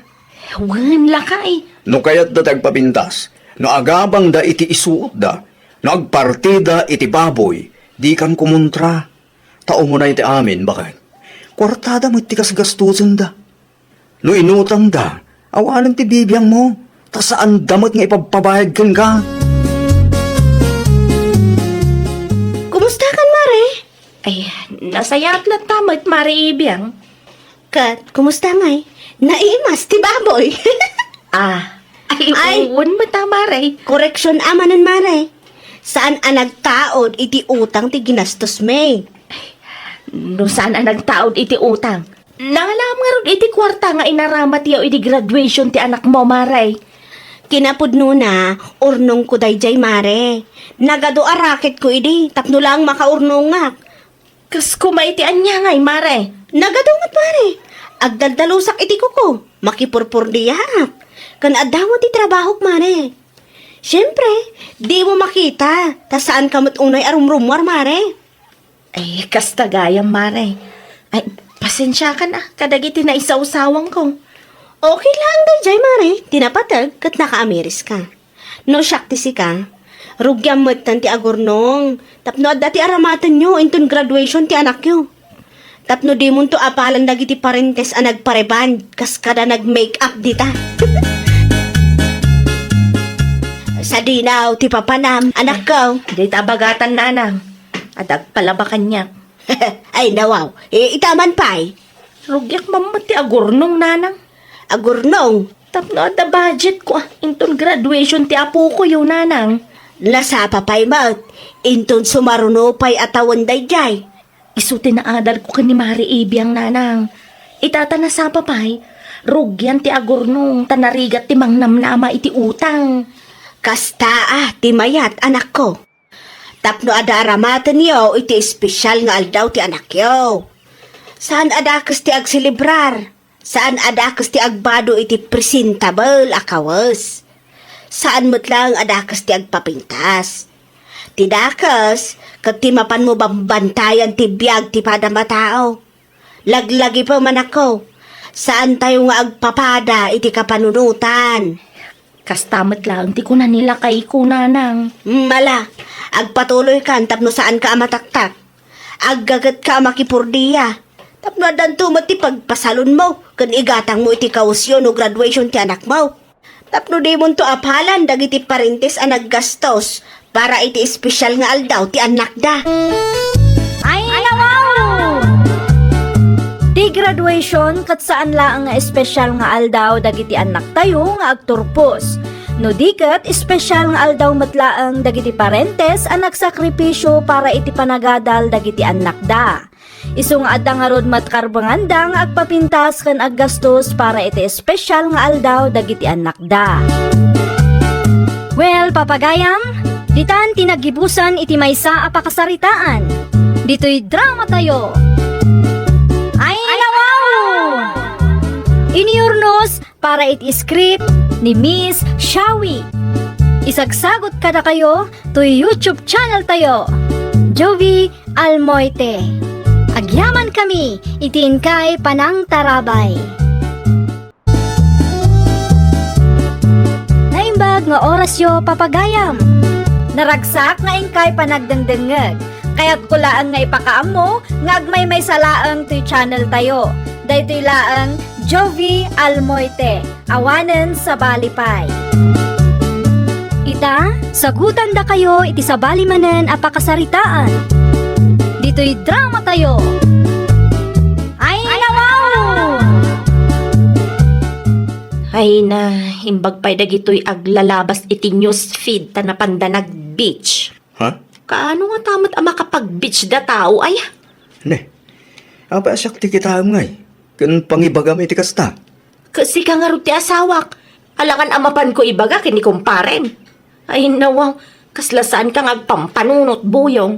Wen, lakay. No kayatda ti agpapintas, no agabangda iti isuotda, no agpartida iti baboy, dikan kumontra. Ta umunay ti amin, baket. Kuartada met ti gasgastusenda. No inutangda, awanen ti bibiangmo, ta saanda met nga ipabpabayad kenka. Kumustakan, Mare? Ay, nasayaat latta met, Mare Ibiang. Ket, kumusta ngay? Naimas ti baboy. Ah, ay, Ay. Uwan met a, Mare. Koreksyon a manen, Mare. Saan a nagtaud iti utang ti ginastosmi. No saan a nagtaud iti utang, nangalaam ngarud iti kuarta nga inaramatyo idi graduation ti anakmo, Mare. Kinapudnona, urnongko daydiay, Mare. Nagadu a racketko idi, tapno laeng makaurnongak. Kas koma iti ania ngay, Mare? Nagadu met, Mare. Agdaldalusak iti kuko, makipurpurdiaak. Ken adda met ti trabahok, Mare. Siempre, dimo makita, ta saanka met unay a rumrummuar, Mare. Ay, kasta gayam, Mare. Ay, pasensiakan a, kadagiti naisawsawangko. Okay laeng daydiay, Mare, ti napateg ket nakaamiriska. No siak ti sika, rugiam metten ti agurnong, tapno adda ti aramatenyo inton graduation ti anakyo. Tapno dimonto apalan dagiti parentes a nagpareband kas kada nag-make-up dita. Sadinaw ti papanam, anakko. Dayta a bagatan, nanang. Adda agpalaba kaniak. Ay, nawaw. I-, itaman pay. Rugiak man met ti agurnong, nanang. Agurnong? Tapno adda budgetko, a, inton graduation ti apokoyo, nanang. Nasapa pay met, inton sumaruno pay a tawen daydiay. Isu ti naadalko ken ni Mare Ibiang, nanang. Ita ta nasapa pay, rugian ti agurnong ta narigat ti mangnamnama iti utang. Kasta a ti mayat, anakko. Tapno adda aramatenyo iti espesial nga aldaw ti anakyo. Saan a dakes ti agselebrar, saan a dakes ti agbado iti presentable a kawes. Saan met laeng a dakes ti agpapintas. Ti dakes, ket ti mapanmo bambantayan ti biag ti padam a tao. Laglagipem, anakko, saantayo nga agpapada iti kapanunotan. Kasta met laeng ti kuna ni lakayko, nanang. Mm, ala, agpatuloykan tapno saanka a mataktak. Aggagetka a makipurdia. Tapno addanto met ti pagpasalonmo ken igatangmo iti kawesyo no graduation ti anakmo. Tapno dimonto apalan dagiti parentes a naggastos para iti espesial nga aldaw ti annakda. Ay, nawaw! Ti graduation ket saan laeng nga espesial nga aldaw dagiti annaktayo nga agturpos. No di ket, espesial nga aldaw met laeng dagiti parentes a nagsakripisio para iti panagadal dagiti annakda. Isu nga adda ngarud met karbenganda nga agpapintas ken aggastos para iti espesial nga aldaw dagiti annakda. Well, papagayam, ditan ti naggibusan iti maysa a pakasaritaan. Ditoy dramatayo. Ay, nawaw! Iniurnos para iti script ni Miss Shawi. Isagsagot kadakayo toy YouTube channel tayo, Jovi Almoite. Agyaman kami iti inkay panangtarabay. Naimbag nga orasyo, papagayam. Naragsak nga inkay panagdengdengngeg. Kayatko laeng nga ipakaammo nga agmaymaysa laeng toy channel tayo. Daytoy laeng Jovie Almoite, awanen sabali pay. Ita, sagutandakayo iti sabali manen a pakasaritaan. Ditoy drama tayo. Ay, nawaw! Ay na, imbag pay dagitoy aglalabas iti news feed ta napanda nag-beach. Ha? Kaano ngata met a makapag-beach da tao, aya? Ne, apay a siak ti kitaem ngay ken pangibagam iti kasta? Ket sika ngarud ti asawak. Alangan a mapanko ibaga ken ni kumparem. Ay, nawaw, kasla saanka nga agpampanunot, Buyong.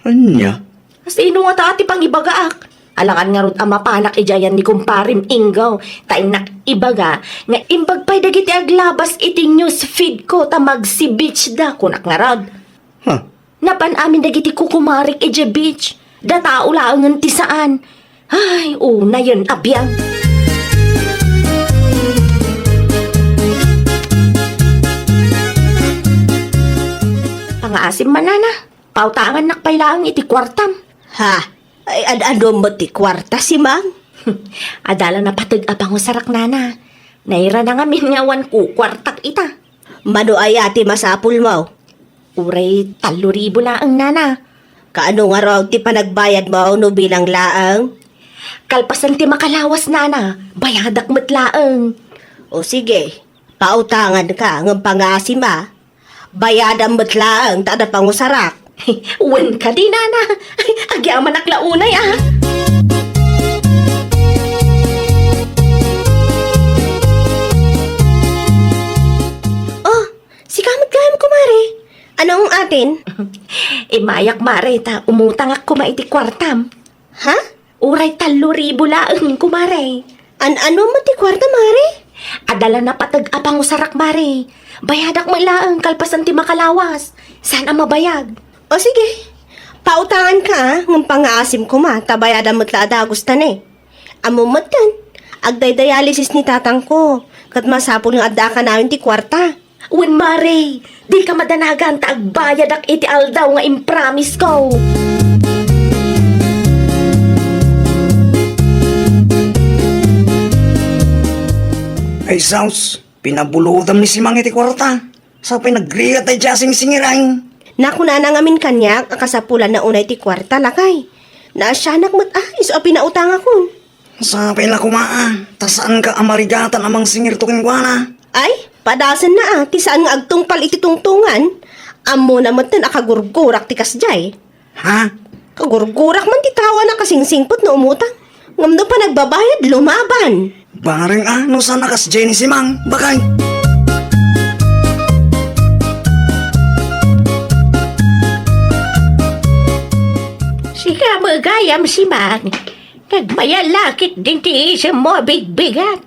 Ania? Sino ngata ti pangibagaak? Alangan ngarud a mapanak idiay ni kumparem Ingo, ta innak ibaga nga imbag pay dagiti aglabas iti news feed ko ta magsi-beach da, kunak ngarud. Ha? Napan amin dagiti kukumarek idiay beach. Da tao laengen ti saan. Ay, unayen a biag. Pangaasim man, nana. Pautangannak pay laeng iti kuartam. Ha? Ay, ad-adu met ti kuarta, Simang? Adda la napateg a pangusarak, nana. Nairana ngamin nga awan kukuartak ita. Mano aya ti masapulmo? Uray tallo ribu laeng, nana. Kaano ngarud ti panagbayadmo no bilang laeng? Kalpasan ti makalawas, nana, bayadak met laeng. O sige, pautanganka ngem pangaasim a. Bayadam met laeng ta adda pangusarak. Wen kadi, nana. Agyamanak la unay, a. Oh, sika met gayam, kumare. Anong atin? Immayak, mare, ta umutangak koma iti kuartam. Ha? Uray tallo ribu laeng, kumare. An-ano met ti kuarta, mare? Adda la napateg a pangusarak, mare. Bayadak met laeng kalpasan ti makalawas. Saan a mabayag? O sige, pautanganka, a, ngem pangaasim koma, ta bayadam met la a dagus ta ne. Ammom metten, agdaydialysis ni tatangko, ket masapul nga adda a kanayon ti kuarta. Wen, mare, dika madanagan ta agbayadak iti aldaw nga impromise ko. Ay, sus, pinabulotam ni Simang iti kuarta. Sa pay nagrigat daydiay a singsingir, ay. Nakunana ngamin kaniak a kasapulanna unay ti kuarta, lakay. Naasianak met a, isu a pinautangakon. Sapay la koma a, ta saanka a marigatan a mangsingirto kenkuana. Ay, padasenna a, ti saan nga agtungpal iti tungtungan. Ammona metten a kagurgurak ti kasdiay. Ha? Kagurgurak man ti tao a nakasingsingpet no umutang. Ngem no panagbabayad, lumaban. Bareng a, no saan a kasdiay ni Simang, bakay. Sika met gayam, Simang. Nagmayallakit din ti isemmo a bigbigat.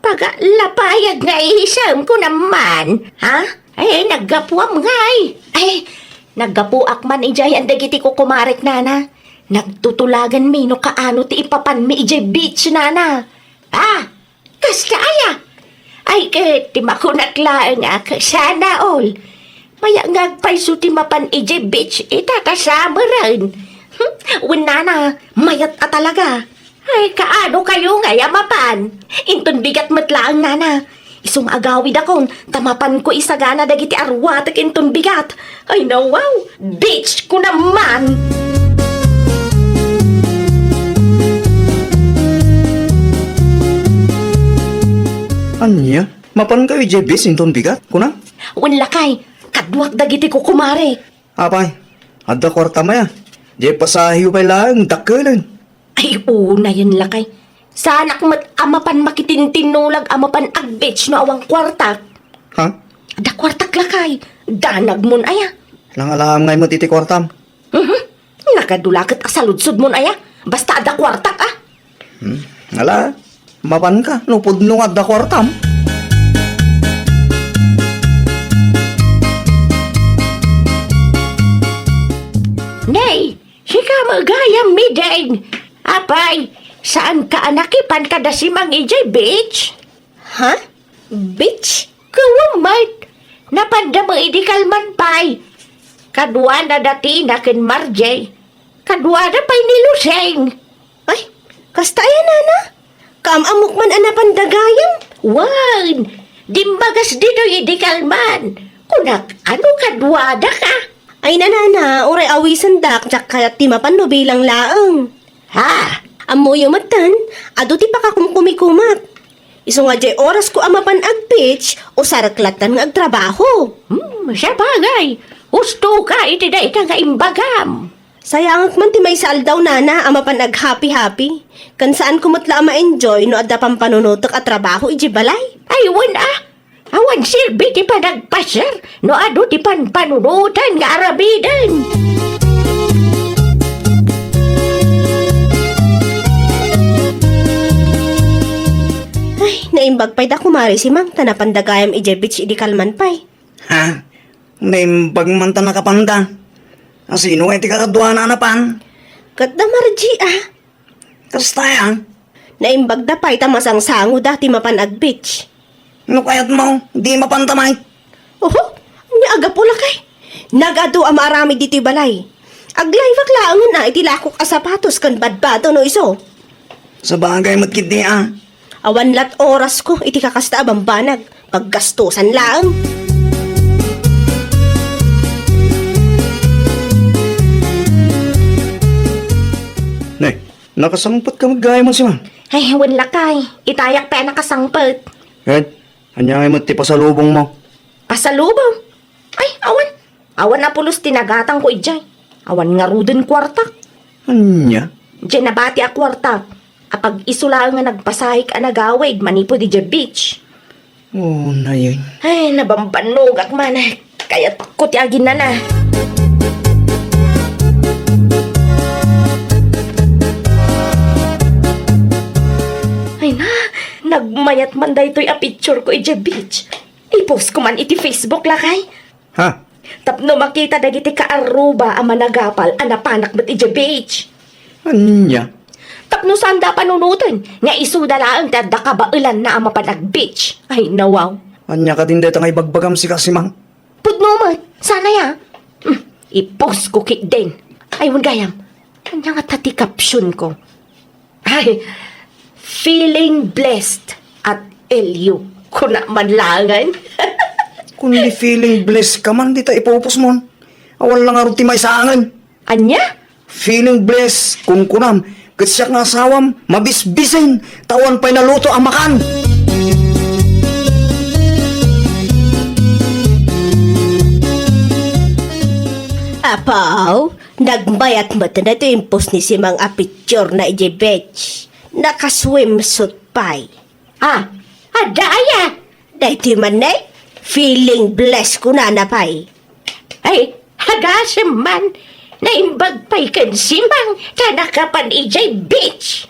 Pagalapayag nga isem ko naman, ha? Ay, naggapuam ngay. Ay, naggapuak man idiay dagiti kukumarek, nana. Nagtutulaganmi no kaano ti ipapanmi idiay beach, nana. Ah, kasta aya? Ay, ket ti makunak laeng a, sana all. Mayat nga agpayso ti mapan idiay beach ita ta summer-en. Hmm, wen nana, mayat a talaga. Ay, kaano kayo ngay a mapan? Inton bigat met laeng, nana. Isu nga agawidakon, ta mapanko isagana dagiti arwatek inton bigat. Ay, nawaw! Beach ko naman! Ania? Mapan kayo idiay beach inton bigat, kuna? Wen lakay, kaduak dagiti kukumare. Apay, adda kuartam aya? Diay pasaheyo pay laeng, dakkelen. Ay, unayen lakay. Saanak met a mapan makitintinnulag a mapan ag-beach no awan kuartak. Ha? Adda kuartak lakay. Danagmon aya. Nangalaam ngay met iti kuartam? Mhm. Nagadu la ket a saludsodmon aya. Basta adda kuartak, a. Hmm. Ala, mapanka no pudno nga adda kuartam. Nay, sika met gayam, Mideng. Apay, saanka a nakipan kada Simang idiay beach? Ha? Beach? Kawa met. Napanda met idi kalman pay. Kaduana da Tina ken Marjie. Kaduana pay ni Luceng. Ay, kasta aya, nana? Kaam-ammok man a napanda gayam? Wen, dimmagas ditoy idi kalman. Kunak, ano kaduadaka? Ay, nanana, uray awisendak, diak kayat ti mapan no bilang laeng. Ha? Ammoyo metten, adu ti pakakumkumikumak. Isu nga diay orasko a mapan ag-beach, usarek latta nga agtrabaho. Hmm, sabagay. Husto ka iti dayta nga imbagam. Sayangek man ti maysa aldaw, nana, a mapan aghappy-happy. Ken saanko met la a ma-enjoy no adda pampanunotek a trabaho idiay balay. Ay, wen a. Awan serbi ti panagpasiar no adu ti panpanunotan nga aramiden. Ay, naimbag pay da kumare Simang ta napanda gayam idiay beach idi kalman pay. Ha? Naimbag man ta nakapanda. A, sino ngay ti kakaduana a napan? Ket da Marjie, a. Kasta aya? Naimbag da pay ta masangsangoda ti mapan ag-beach. No kayatmo, di mapanta met. Oho, ania a gapu lakay? Nagadu a maaramid ditoy balay. Aglay-ivek laengen a iti lakok a sapatos ken badbato no isu. Sabagay met ketdi a. Awan lat orasko iti kakasta a bambanag. Paggastusan laeng. Ne, nakasangpetka met gayam a Simang? Ay, wen lakay. Itayak pay a nakasangpet. Ket, ania ngay met ti pasalubongmo? Pasalubong? Ay, awan. Awan a pulos ti nagatangko idiay. Awan ngaruden kuartak. Ania? Diay nabati a kuartak. Apag-isu laeng nga nagpasahek a nagawid manipud idiay beach. Oh, nayon. Ay, nabambannogak man. Kayatko ti aginana. Ay na, nagmayat man daytoy a picture ko idiay beach. I-post ko man iti Facebook, lakay. Ha? Tapno makita dagiti kaarruba a managapal a napanak met idiay beach. Ania? Tapno saanda panunoten nga isuda laeng ti adda kabaelanna a mapan ag-beach. Ay, nawaw. Ania kadi dayta nga ibagbagam, sika, Simang? Pudno met. Sana ya. Hmm, i-post ko ketdin. Ay, wen gayam. Ania ngata ti caption ko? Ay, feeling blessed at L U. Kuna man laengen. Kundi feeling blessed ka man, dita ipupos mon. Awan la ngarud ti maisaangen. Ania? Feeling blessed, kunkunam, ket siak nga asawam, mabisbisen, ta awan pay naluto a makan. Apaw, nagmayat met daytoy impost ni Simang a picture na idiay beach. Naka-swimsuit pay. Ah, adda aya? Daytoy man ne, feeling blessed kunana pay. Ay, agasem man, naimbag pay ken Simang ta nakapan idiay beach.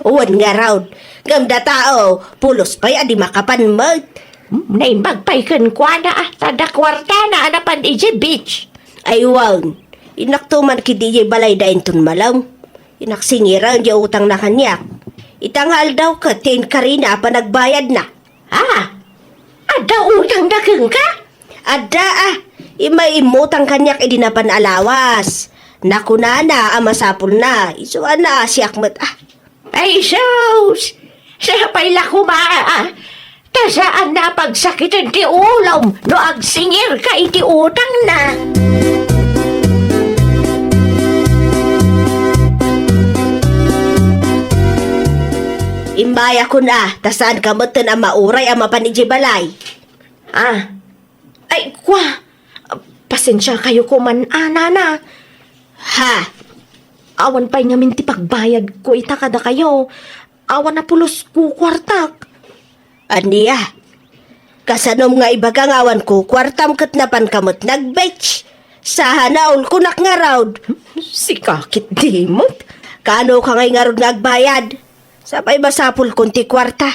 Wen ngarud, ngem dayta, pulos pay a di makapan met. Hmm, naimbag pay kenkuana, ah, ta adda kuartana a napan idiay beach. Ay wen, innakto man ketdi idiay balayda inton malem. Innak singiren diay utangna kaniak. Ita nga aldaw ket ti inkarina a panagbayadna. Ah, adda utangna kenka? Adda, ah. Immay immutang kaniak idi napan a lawas. Nakunana a masapulna. Isu a naasiak met, ah. Ay, sus! Sapay la koma, ah. Ta saanna a pagsakiten ti ulom no agsingirka iti utangna. Imbayakon a, ta saanka metten a mauray a mapan idiay balay. Ah. Ay, kua. Pasensiakayo koman a, nana. Ha? Awan pay ngamin ti pagbayadko ita kadakayo. Awan a pulos kukuartak. Ania? Kasanom nga ibaga nga awan kukuartam ket napanka met nag-beach? Sahanaol kunak ngarud. Sika ketdi met. Kaanoka ngay ngarud nga agbayad? Sapay masapulkon ti kuarta.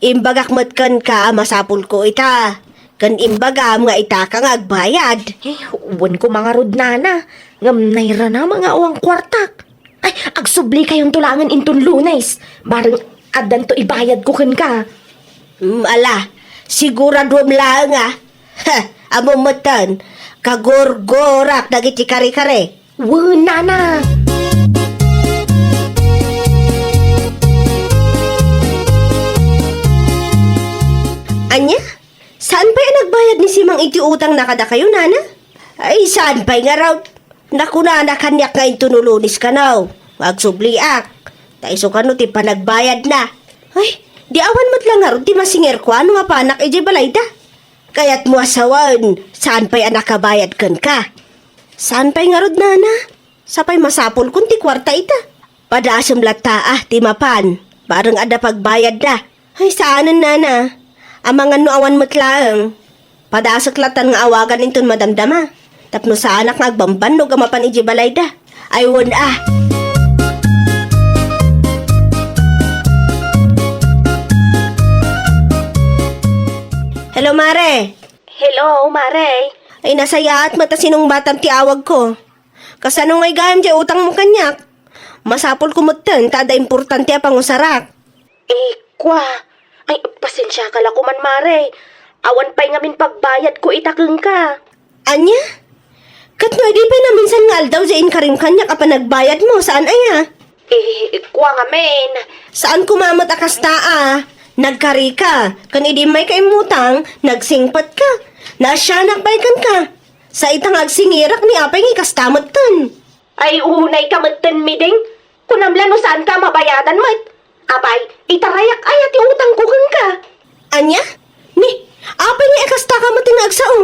Imbagak met kenka a masapulko ita. Ken imbagam nga itaka nga agbayad. Eh, wen koma ngarud, nana. Ngem nairanam nga awan kuartak. Ay, agsublikayonto laengen inton Lunes. Bareng addanto ibayadko kenka. Mm, ala, siguraduem laeng a. Ha! Ammom metten, kagurgurak dagiti kare-kare. Wen, nana. Ania? Saan pay a nagbayad ni Simang iti utangna kadakayo, nana? Ay, saan pay ngarud? Nakunana kaniak nga inton Lunes kano, nga agsubliak. Ta isu kano ti panagbayadna. Ay, di awan met la ngarud ti masingirko a no mapanak idiay balayda. Kayatmo a sawen, saan pay a nakabayad kenka? Saan pay ngarud, nana? Sapay masapulkon ti kuarta ita. Padasem latta a ti mapan, bareng adda pagbayadda. Ay, saanen, nana. Amangan no awan met laeng. Padasek lattan nga awagan inton madamdama. Tapno saanak nga agbambannog a mapan idiay balayda. Ay, wen a. Hello, mare. Hello, mare. Ay, nasayaat met a sinungbatam ti awagko. Kasano ngay gayam diay utangmo kaniak? Masapulko metten ta adda importante a pangusarak. Eh, kua. Ay, pasensiaka la koman, mare. Awan pay ngamin pagbayadko ita kenka. Ania? Ket no idi pay naminsan nga aldaw diay inkarim kaniak a panagbayadmo, saan aya? Eh, kua ngamin. Saan koma met a kasta a. Nagkarika, ken idi immayka immutang, nagsingpetka. Naasianak pay kenka. Sa ita nga agsingirak ni apay nga ikasta metten. Ay, unayka metten, Miding. Kunam la no saanka a mabayadan met. Apay, itarayak aya ti utangko kenka? Ania? Ni, apay nga ikastaka met nga agsao?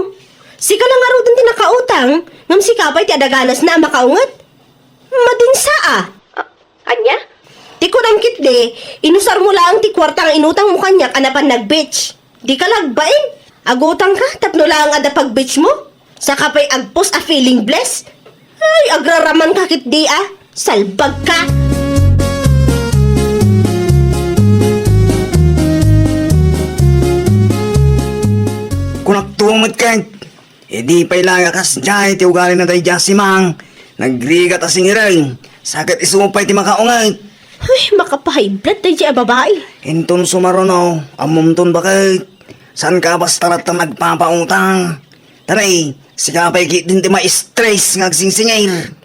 Sika la ngaruden ti nakautang, ngem sika pay ti adaganasna a makaunget? Madinsa a. A-, ania? Ti kunam ketdi, inusarmo laeng ti kuarta nga inutangmo kaniak a napan nag-beach. Dika la agbain. Agutangka tapno laeng adda pag-beachmo. Saka pay agpost a feeling blessed. Ay, agraramanka ketdi a. Salbagka. Kunakto met ket, idi pay la nga kasdiay ti ugalina daydiay a Simang, nagrigat a singiren, sa ket isu pay ti makaunget. Ay, makapahiblad daydiay a babai. Inton sumaruno, ammomton baket. Saanka basta latta nagpapautang. Taray, sika pay ketdin ti ma-stress nga agsingsingir.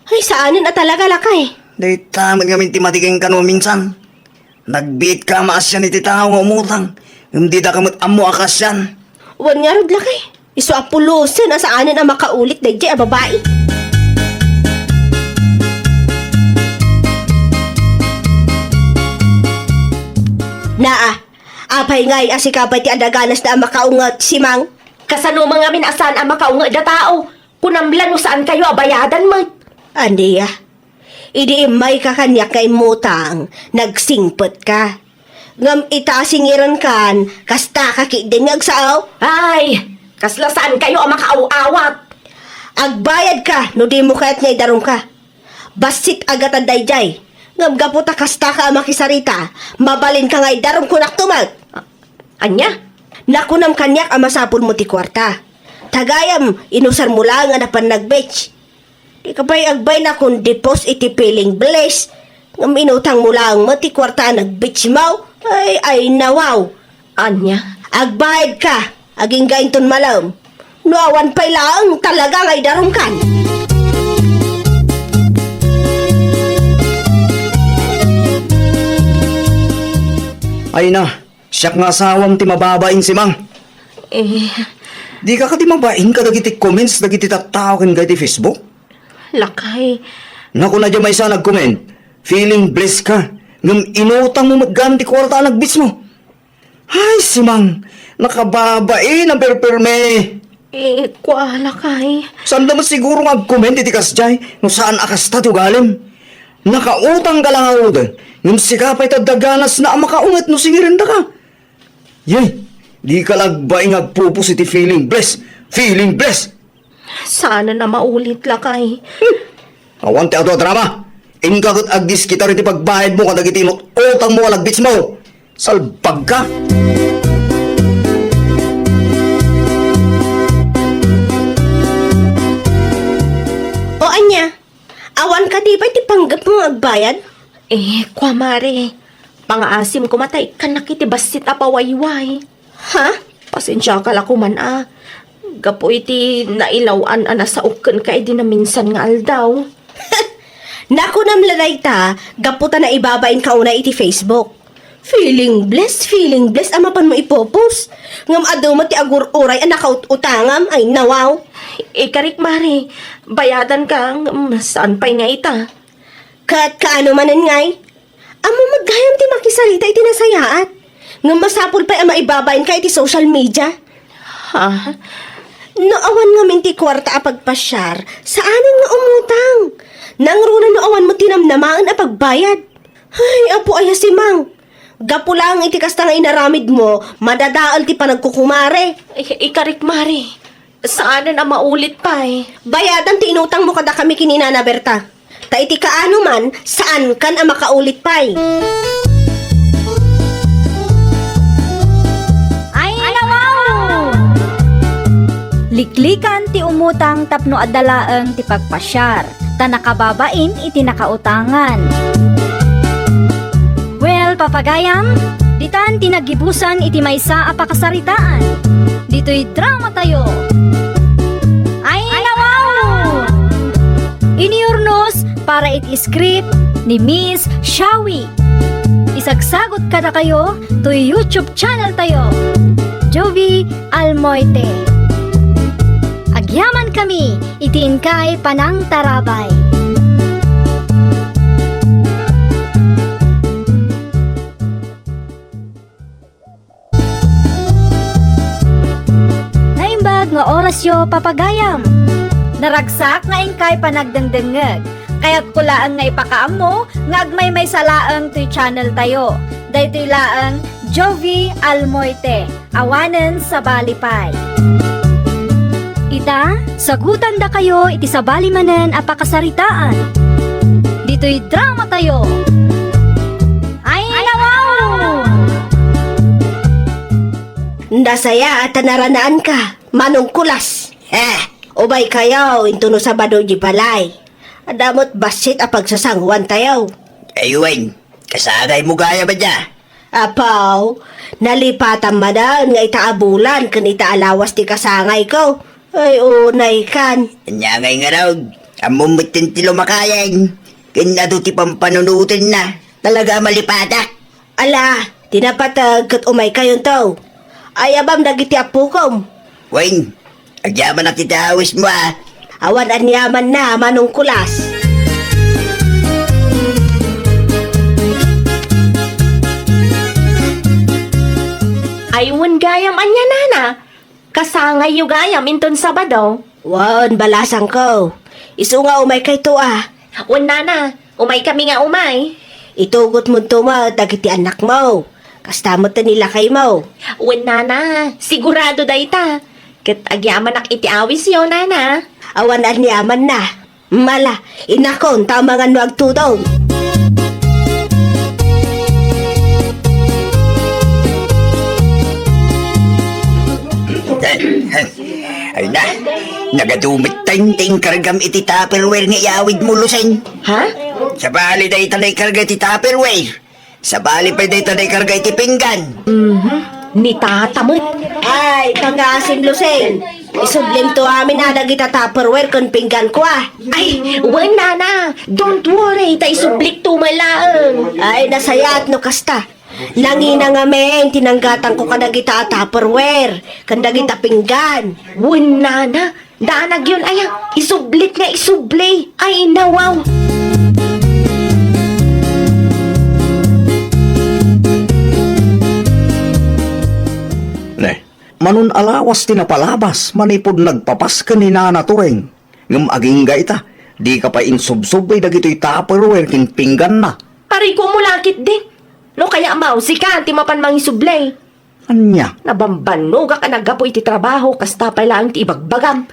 Ay, saanen a talaga, lakay. Dayta met ngamin ti madi kenka no minsan. Nagbiitka a maasian iti tao nga umutang, ngem didaka met ammo a kaasian. Wen ngarud, lakay. Isu a pulosen a saanen a makaulit daydiay a babai. Naa, apay ngay a sika pay ti adaganasna a makaunget, Simang? Kasano man ngamin a saan a makaunget a tao? Kunam la no saankayo a bayadan met. Ania? Idi immayka kaniak nga immutang, nagsingpetka. Ngem ita a singirenkan, kastaka ketdin nga agsao? Ay, kasla saankayo a makaaw-awat. Agbayadka no dimo kayat nga idarumka. Bassit a gatad daydiay. Ngem gapu ta kastaka a makisarita, mabalinka nga idarumko nakto met. Ania? Nakunam kaniak a masapulmo ti kuarta. Ta gayam, inusarmo laeng a napan nag-beach. Dika pay agbayna kun dipos iti feeling bliss, ngem inutangmo laeng met ti kuarta a nag-beachmo. Ay, ay, nawaw. Ania? Agbayadka, agingga inton malem. No awan pay laeng talaga nga idarumkan. Ay na, siak nga asawam ti mababain, Simang. Eh. Dika kadi mabain kadagiti comments dagiti tattao ken dagiti Facebook? Lakay. Nakuna diay maysa a nag-comment, "Feeling blessed ka, ngem inutangmo met gayam ti kuarta a nag-beachmo." Ay, Simang, nakababain a perperme. Eh, kua, lakay. Saan da met siguro nga ag-comment iti kasdiay no saan a kasta ti ugalim? Nakautangka la ngarud, ngem sika pay ti adaganasna a makaunget no singirendaka. Yay, dika la agbain nga agpupos iti feeling blessed. Feeling blessed! Saanen a maulit, lakay. Hmm. Awan ti adu a drama. Inka ket agdiskitar iti pagbayadmo kadagiti inut-utangmo a nag-beachmo. Salbagka! O ania? Awan kadi pay ti panggepmo nga agbayad? Eh, kua, mare. Pangaasim koma ta ikkannak iti bassit a pawayway. Ha? Pasensiaka la koman a. gapu iti nailaw-an a nasaok kenka idi naminsan nga aldaw. Nakunam la dayta, gapu ta naibabainka unay iti Facebook. Feeling blessed, feeling blessed a mapanmo ipopost. Ngem adu met ti agur-uray a nakaut-utangam, ay nawaw. Ikarik, Mare, bayadanka, ngem saan pay nga ita? Ket kaano manen ngay? Ammom met gayam ti makisarita iti nasayaat. Ngem masapul pay a maibabainka iti social media. Ha? No awan ngamin ti kuarta a pagpasiar, saanen nga umutang. Nangruna no awan met ti namnamaen a pagbayad. Ay, apo aya si Mang. Gapu laeng iti kasta nga inaramidmo, madadael ti panagkukumare. Ay, ikarik, Mare. Saanen a maulit pay. Bayadan ti inutangmo kadakami ken ni Nana Berta. Ta iti kaano man, saankan a makaulit pay. Ay, nawaw! Liklikan ti umutang tapno adda laeng ti pagpasiar, ta nakababain iti nakautangan. Well, papagayam, ditan ti naggibusan iti maysa a pakasaritaan. Ditoy drama tayo. Ay, nawaw! Iniurnos para iti script ni Miss Shawi. Isagsagot kadakayo to YouTube channel tayo, Jovi Almoite. Agyaman kami iti inkay panangtarabay. Naimbag nga orasyo, papagayam. Naragsak nga inkay panagdengdengngeg. Kayatko laeng nga ipakaammo nga agmaymaysa laeng toy channel tayo. Daytoy laeng Jovi Almoite, awanen sabali pay. Ita, sagutandakayo iti sabali manen a pakasaritaan. Ditoy drama tayo. Ay, nawaw! Nasayaat a naranaanka, Manong Kulas. Eh, umaykayo intono Sabado di balay. Adda met bassit a pagsasanguantayo. Ay wen, kasangaymo gayam a dia. Apaw, nalipatam manen nga ita a bulan ken ita a lawas ti kasangayko. Ay, unaykan. Ania ngay ngarud, ammom metten ti lumakayen, ken adu ti pampanunotenna. Talaga a malipatak. Ala, ti napateg ket umaykayonto. Ayabam dagiti appokom. Wen, agyamanak iti awismo a. Awan aniamanna, Manong Kulas. Ay, wen gayam ania, Nana? Kasangayyo gayam inton Sabado? Wen, balasangko. Isu nga umaykayto a. Wen, Nana, umaykami nga umay. Itugotmonto met dagiti annakmo. Kasta met ni lakaymo. Wen, Nana, sigurado dayta. Ket agyamanak iti awisyo, Nana. Awan aniamanna. Mala, inakon ta amangan no agtudong. Ay na, nagadu metten ti inkargam iti Tupperware nga iawidmo, Lusing. Ha? Sabali dayta naikarga iti Tupperware. Sabali pay dayta naikarga iti pinggan. Mhm. Ni tata met. Ay, pangaasim, Lusing. Isublimto amin a dagita Tupperware ken pingganko a. Ay, wen, Nana. Don't worry, ta isublikto met laeng. Ay, nasayaat no kasta. Nangina ngamin ti nanggatangko kadagita a Tupperware ken dagita pinggan. Wen, Nana. Danagyon aya, isublit nga isubli. Ay, nawaw. Ne, manon a lawas ti napalabas manipud nagpapasken ni Nana Turing. Ngem agingga ita, dika pay insubsubli dagitoy Tupperware ken pingganna. Ariko mo lakit di. No kaya, Maw, sika ti mapan mangisubli. Ania? Nabambannogak a naggapu iti trabaho, kasta pay laeng ti ibagbagam.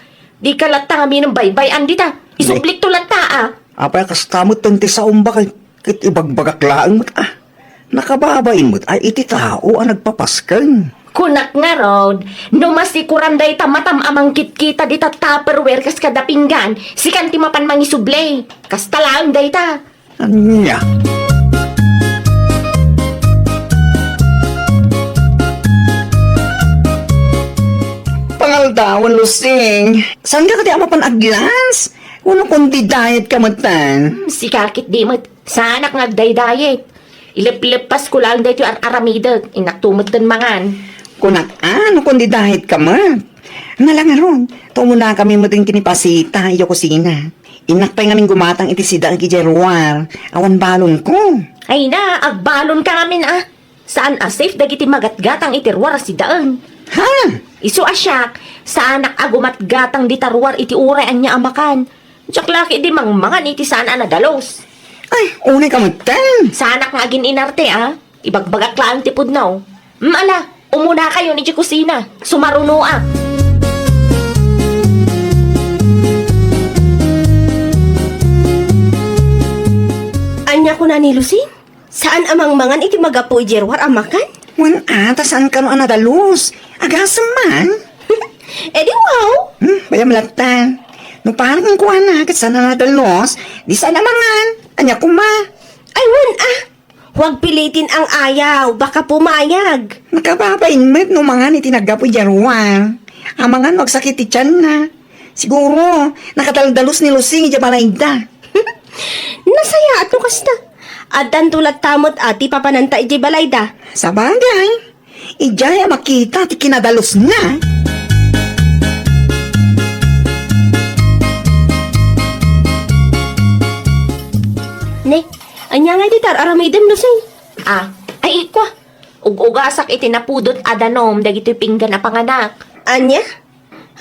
Dika latta ngamin baybay-an dita. Isublikto latta a. Apay a kasta met ti saom baket, ket ibagbagak laeng met a. Nakababain met a iti tao a nagpapasken. Kunak ngarud, no masikuran dayta matam a mangkitkita dita Tupperware kas kada pinggan, sikan ti mapan mangisubli. Kasta laeng dayta. Ania? Pangal Tawen, Lusing. Saanka kadi a mapan aglans? Wenno kundi diet ka metten? Hmm, sika ketdi met. Saanak nga agdaydiet. Ilepleppas ko laeng daytoy ar-aramidek. Innakto metten mangan. Kunak, a, no kundi diet ka met? Ala ngarud, ta umunakami metten ken ni Pasita idiay kusina. Innak pay ngamin gumatang iti sidaek idiay ruar. Awan balonko. Ay na, agbalonka ngamin a. Saan a safe dagiti magatgatang iti ruar a sidaen. Ha? Isu a siak, saanak a gumatgatang dita ruar iti uray ania a makan. Diak la ketdi mangmangan iti saan a nadalus. Ay, unay ka metten. Saanak nga agin-inarte a. Ibagbagak laeng ti pudno. Mm, ala, umunakayon idiay kusina. Sumarunoak. Ania kuna ni Lusing? Saan a mangmangan iti magapu idiay ruar a makan? Wen a, ta saan kano a nadalus? Agasem man? Edi wow! Hmm, bayam latta. No parang kuana, ket saan a nadalus, di saan a mangan. Ania koma? Ay, wen a! Huwag pilitin ang ayaw, baka pumayag. Nakababain met no mangan iti naggapu idiay ruar. Amangan no agsakit ti tianna. Siguro, nakadaldalus ni Lusing idiay balayda. Nasayaat no kasta. Addanto latta met a ti papananta idiay balayda. Sabagay, idiay a makita ti kinadalusna. Ne, ania nga iti tar-aramidem, Lusing? Ah, ay, ikwa. Ug-ugasak iti napudot a danum dagitoy pinggan a panganak. Ania?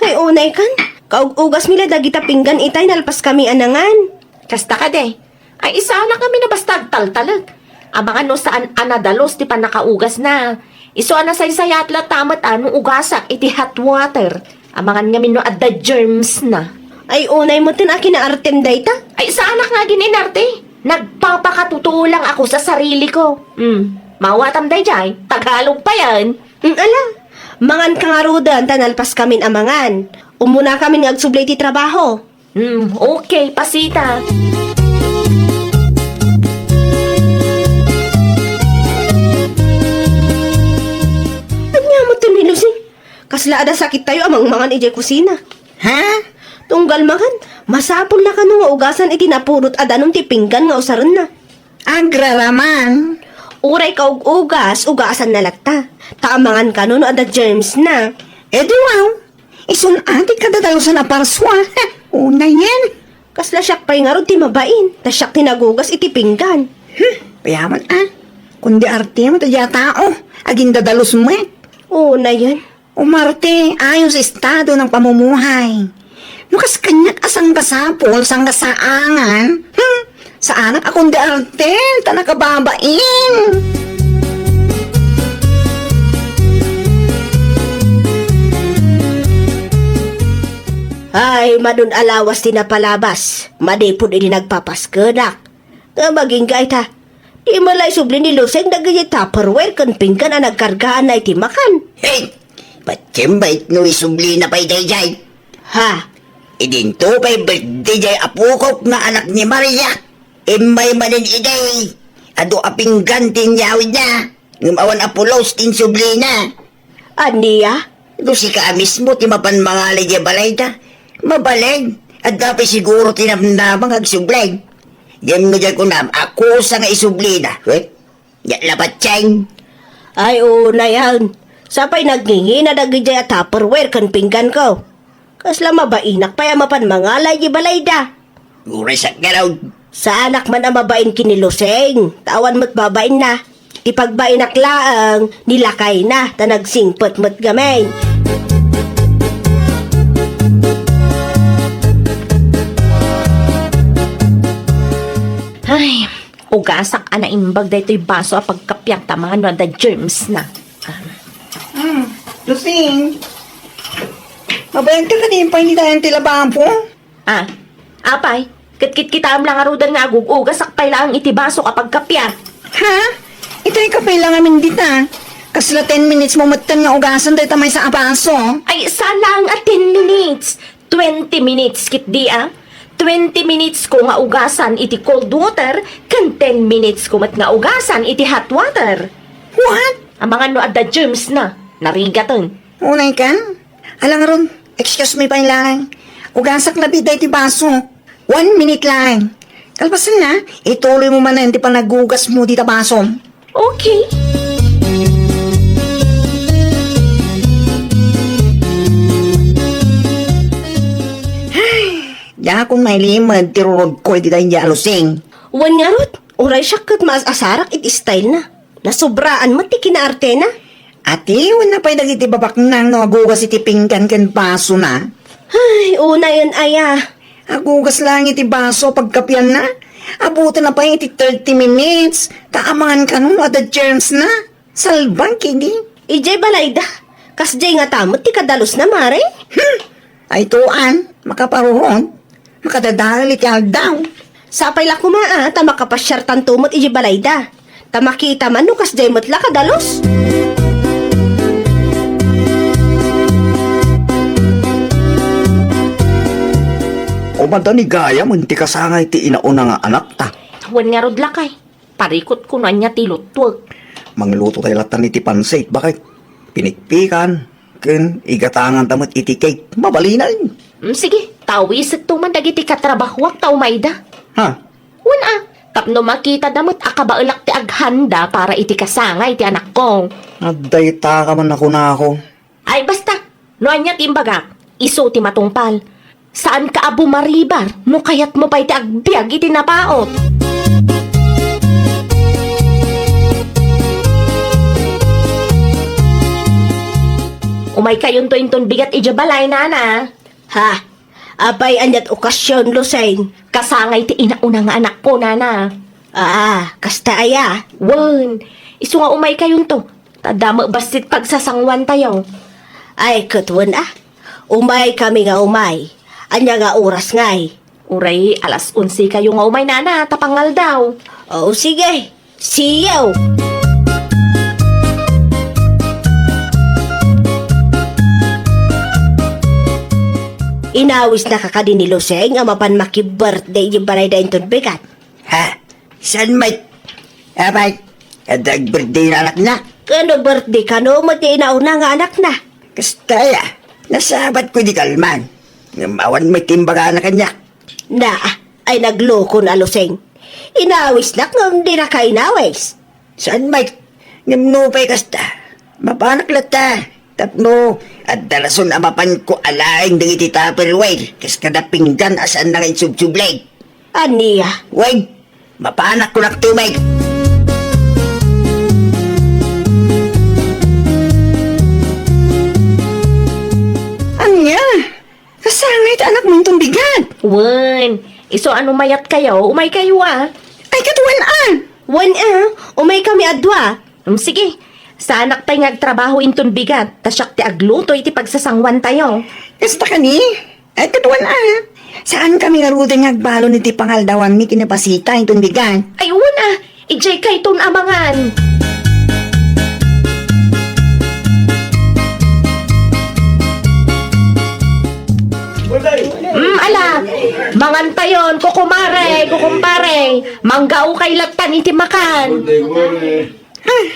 Ay, unay kan. Kaug-ugasmi la dagita pinggan itay nalpaskami a nangan. Kasta kadi. Ay, saanak ngamin a basta agtaltalek. Amangan no saan a nadalus ti pannakaugasna. Isu a nasaysayaat latta met a no ugasak iti hot water. Amangan ngamin no adda germs na. Ay, unay metten a kinaartem dayta? Ay, saanak nga agin-inarte. Nagpapakatotoo lang ako sa sarili ko. Hmm, mawatam daydiay, Tagalog pa yan. Hmm, ala, mangan ka ngaruden ta nalpaskamin a mangan. Umunakamin nga agsubli iti trabaho. Hmm, okay, Pasita. Ania metten ni Lusing? Kasla adda sakittayo a mangmangan idiay kusina. Ha? Tunggal mangan, masapul na kano nga ugasan iti napudot a danum ti pinggan nga usarenna. Agraraman. Uray kaug-ugas, ugasanna latta. Ta amangan kano no adda germs na. Edi wow. Isun a ti kadadalusan a parsua. Unayen. Kasla siak pay ngarud ti mabain, ta siak ti nagugas iti pinggan. Hmm, payaman a. Kundi artem ta dia tao, agindadalus met. Unayen. Umarte, ayon sa estado ng pamumuhay. No kas kaniak a sangkasapul, sangkasaangan, hmm, saanak a kundi arte, ta nakababain. Ay, madun a lawas ti napalabas, madipod idi nagpapaskenak. Nga magingga ita, di met la isubli ni Lusing dagiti Tupperware ken pinggan a nagkargaanna iti makan. Hey! Patiem baet no isublina pay daydiay. Ha? Idinto pay birthday diay apokok nga anak ni Maria. Immay manen idi, adu a pinggan ti inyawidna. Ngem awan a pulos ti insublina. Ania? No sika a mismo ti mapan mangala idiay balayda, mabalin, adda pay siguro ti namnama nga agsubli. Ngem no diay kunam, akusa nga isublina. Eh? Diak la patien. Ay, unayen. Sapay nagngingina dagidiay a Tupperware ken pingganko. Kasla mabainak pay a mapan mangala idiay balayda. Uray sakngarud. Saanak man a mabain ken ni Lusing, ta awan met babainna. Ti pagbainak laeng, ni lakayna, ta nagsingpet met ngamin. Ay, ugasak a naimbag daytoy baso a pagkapiak ta amangan no adda germs na. Ah. Hmm, Lusing. Mabayag ka kadi pay ni dayan ti lababo? Ah, apay, ket kitkitaem la ngaruden nga agug-ugasak pay laeng iti baso a pagkapiak. Ha? Itay ka pay la ngamin dita. Kasla ten minutes mo metten nga ugasan dayta maysa a baso. Ay, saan laeng a ten minutes. Twenty minutes ketdi a. Twenty minutes ko nga ugasan iti cold water, ken ten minutes ko met nga ugasan iti hot water. What? Amangan no adda germs na, narigaten. Unay kan? Ala ngarud, Excuse me pay lang. Ugasak labi daytoy baso. One minute lang. Kalpasanna, ituloy mo manen ti panaghugasmo dita baso. Okay. Ay, diakon mailimed ti rurod ko iti daydi a Lusing. Wen ngarud, uray siak ket maas-asarak iti style na. Nasobraan met ti kinaartena. Atiwenna pay dagiti babaknang no aghugas iti pinggan ken basona. Ay, unayen aya. Aghugas lang iti baso pagkapianna. Abutenna pay iti thirty minutes. Ta amangan kano no adda germs na. Salbang kidi. Idiay balayda. Kasdiay ngata met ti kadalosna, mare? Hmm. Ay tuan, makaparurod. Makadadael iti aldaw. Sapay la koma, a, ta makapasiartanto met idiay balayda. Ta makita man no kasdiay met la kadalus. Umadda ni gayam ti kasangay ti inauna nga anakta. Wen ngarud lakay. Parikutko no ania ti luttuek. Mangluto tayo latta iti pansit, baket. Pinikpikan, ken igatanganta met iti cake. Mabalinen. Mm, sige, tawisekto man dagiti katrabahuak ta umayda. Ha? Wen a, tapno makitada met a kabaelak ti aghanda para iti kasangay ti anakko. Adda itaka man a kunako. Ay, basta! No ania ti imbagak, isu ti matungpal. Saanka a bumaribar no kayatmo pay ti agbiag iti napaut. Umaykayonto inton bigat idiay balay, nana. Ha? Apay, aniat okasion, Lusing? Kasangay ti inauna nga anakko, nana. Aa, kasta aya? Wen, isu nga umaykayonto. Ta adda met bassit pagsasanguantayo. Ay, ket wen a. Umaykami nga umay. Ania nga oras ngay? Uray alas onse kayo nga umay, nana, ta pangaldaw. O, sige. See you! Inawisnaka kadi ni Lusing a mapan maki-birthday idiay balayda inton bigat? Ha? Saan met? Apay, adda ag-birthday nga anakna? Ken no birthday kano met ti inauna nga anakna? Kasta aya, nasabatko idi kalman. Ngem awan met ti imbagana kaniak. Na, ay naglukon a Lusing. Inawisnak ngem dinaka inawis. Saan met? Ngem nupay kasta, mapanak latta. Tapno adda rason a mapanko alaeng dagiti Tupperware kas kada pinggan a saanna nga insubsubli. Ania? Wen, mapanak kunakto met. Ania? Kasangay ti anakmo inton bigat? Wen, isu a no mayatkayo, umaykayo a. Ay, ket wen a. Wen a, umaykami a dua. Mm, sige. Saanak pay nga agtrabaho inton bigat, ta siak ti agluto iti pagsasanguantayo. Kasta kani? Ay, ket wen a. Saankami ngaruden nga agbalon iti pangaldawanmi ken ni Pasita inton bigat. Ay, wen a. Idiay kayton a mangan. Mm, ala. Mangantayon, kukumare, kukumpare. Manggaokay lattan iti makan. Ah,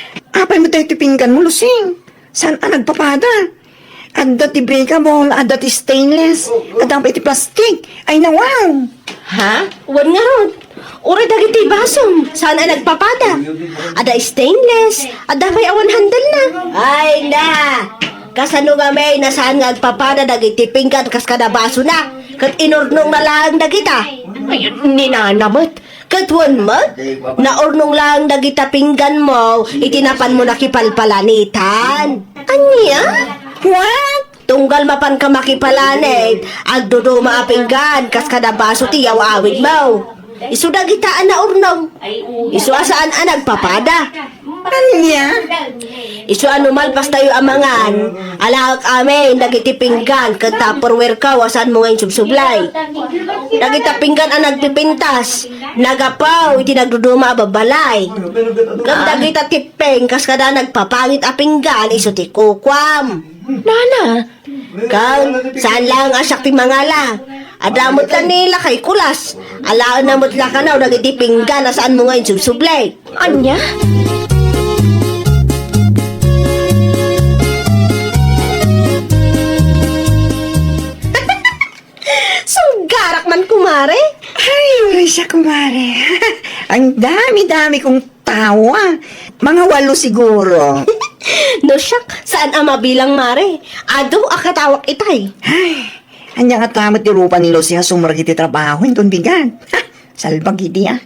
apay met daytoy pingganmo, Lusing? Saan a nagpapada? Adda ti breakable, adda ti stainless, adda pay ti plastic. Ay, nawaw! Ha? Wen ngarud. Uray dagiti basom, saan a nagpapada? Adda stainless, adda pay awan handle na. Ay, na! Kasano ngamin a saan nga agpapada dagiti pinggan kas kada basona? Ket inurnongna laeng dagita. Ay, ni nana met. Ket wen met, naurnong laeng dagita pingganmo iti napanmo nakipalpalanitan. Ania? What? Tunggal mapanka makipalanit, agduduma a pinggan kas kada baso ti yaw-awidmo. Isu dagita a naurnong. Isu a saan a nagpapada. Ania? Isu a no malpastayo a mangan, alaek amin dagiti pinggan ket Tupperware-ko a saanmo nga insubsublay. Dagita pinggan a nagpipintas, nagapu iti nagduduma a babbalay. Ngem dagita tippeng kas kada nagpapangit a pinggan isu ti kukuam. Nana, Ken, saan laeng a siak ti mangala. Adda met la ni lakay Kulas. Alaenna met la kano dagiti pinggan a saanmo nga insubsublay. Ania? Arak man, kumare. Ay, uray siya, kumare. Ang dami-dami kong tao, ah. Mga walo siguro. No, siak, saan a mabilang, mare. Adu a katawak itay. Ay, ania nga tamet ti rupa ni Lucia sumrek iti trabaho inton bigat. Ha, salbag idi, ah.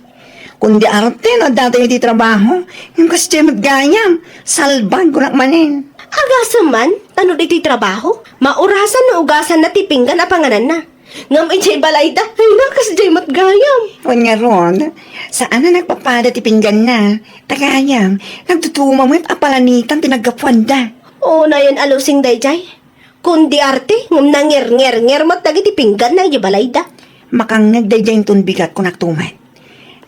Kundi arte no adda tayo iti trabaho, ngem kasdiay met gayam, salbag kunak manen. Agasem man, tano iti trabaho, maurasan no ugasanna ti pinggan a pangananna. Ngem idiay balayda, ay na, kasdiay met gayam. Wen ngarud, saan a nagpapada ti pingganna. Ta gayam, nagduduma met a palanitan ti naggapuanda. Unayen a lusing daydiay. Kundi arte, ngem nangirngirngir met dagiti pingganna idiay balayda. Makangngeg daydiay inton bigat, kunak tumet.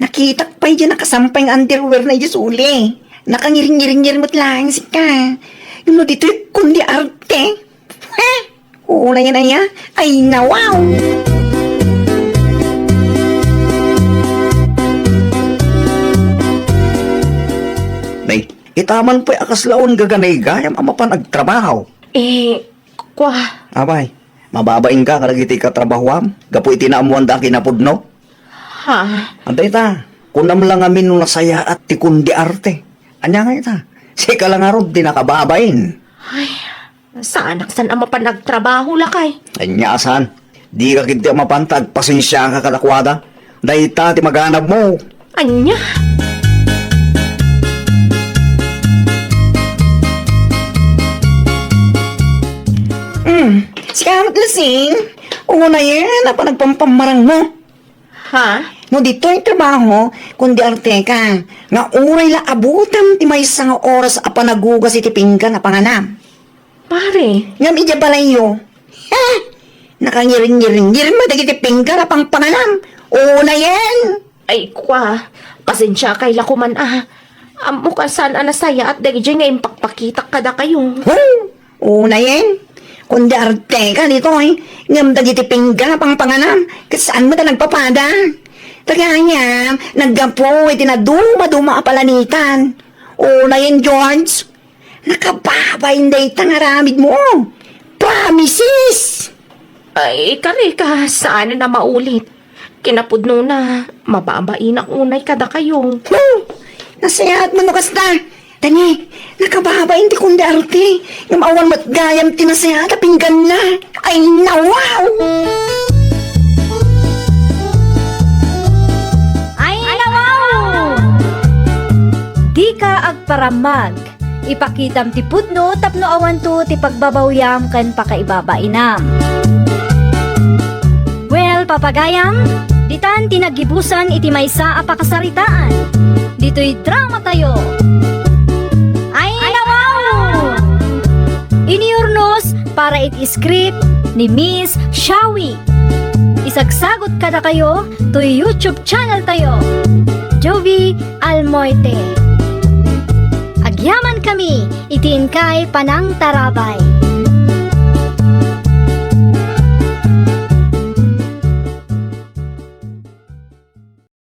Nakitak pay diay nakasampay nga underwear-na idiay suli. Nakangirngirngir met laeng sika. Ngem no ditoy kundi arte. Ha? Unayen aya? Ay, nawaw! Nay, itaman pay a kasla un gaganay gayam a mapan agtrabaho. Eh, kua. Apay, mababain ka kadagiti katrabahoam gapu iti naammoanda a kinapudno? Ha? Anta ita, kunam la ngamin no nasayaat ti kundi arte. Ania nga ita? Sika la ngarud ti nakababain. Ay, saanak san a mapan agtrabaho, lakay. Ania a saan? Dika ketdi a mapan ta agpasensiaka kadakuada. Dayta ti maganabmo. Ania? Hmm, sika met, Lusing. Unayen a panagpampamarangmo. Ha? No ditoy trabaho, kundi arteka, nga uray la abutam ti maysa nga oras a panagugas iti pinggan a panganam. Pare. Ngem idiay balayyo, ha? Nakangiringiringir met dagiti pinggan a pangpanganam. Unayen. Ay, kua, pasensiakay la koman a. Ammok a saan a nasayaat dagitoy nga impakpakitak kadakayo. Hmm? Unayen, kundi arteka ditoy, ngem dagiti pinggan a pangpanganam, ket saan met a nagpapada. Ta gayam, naggapu iti nadumaduma a palanitan. Unayen, George, nakababain dayta nga aramidmo. Promises! Ay, karika, saan a maulit. Kinapudnona, mababainak unay kadakayo. Hmm, nasayaat mo no kasta. Tani, nakababain ti kundi arti. Ngem awan met gayam ti nasayaat a pingganna. Ay, nawaw! Ay, nawaw! Dika agparamag. Ipakitam ti pudno tapno awanto ti pagbabawiam ken pakaibabainam. Well, papagayam, ditan ti naggibusan iti maysa a pakasaritaan. Ditoy dramatayo. Ay, nawaw! Iniurnos para iti script ni Miss Shawi. Isagsagot kadakayo toy YouTube channel tayo, Jovi Almoite. Agyaman kami iti inkay panangtarabay.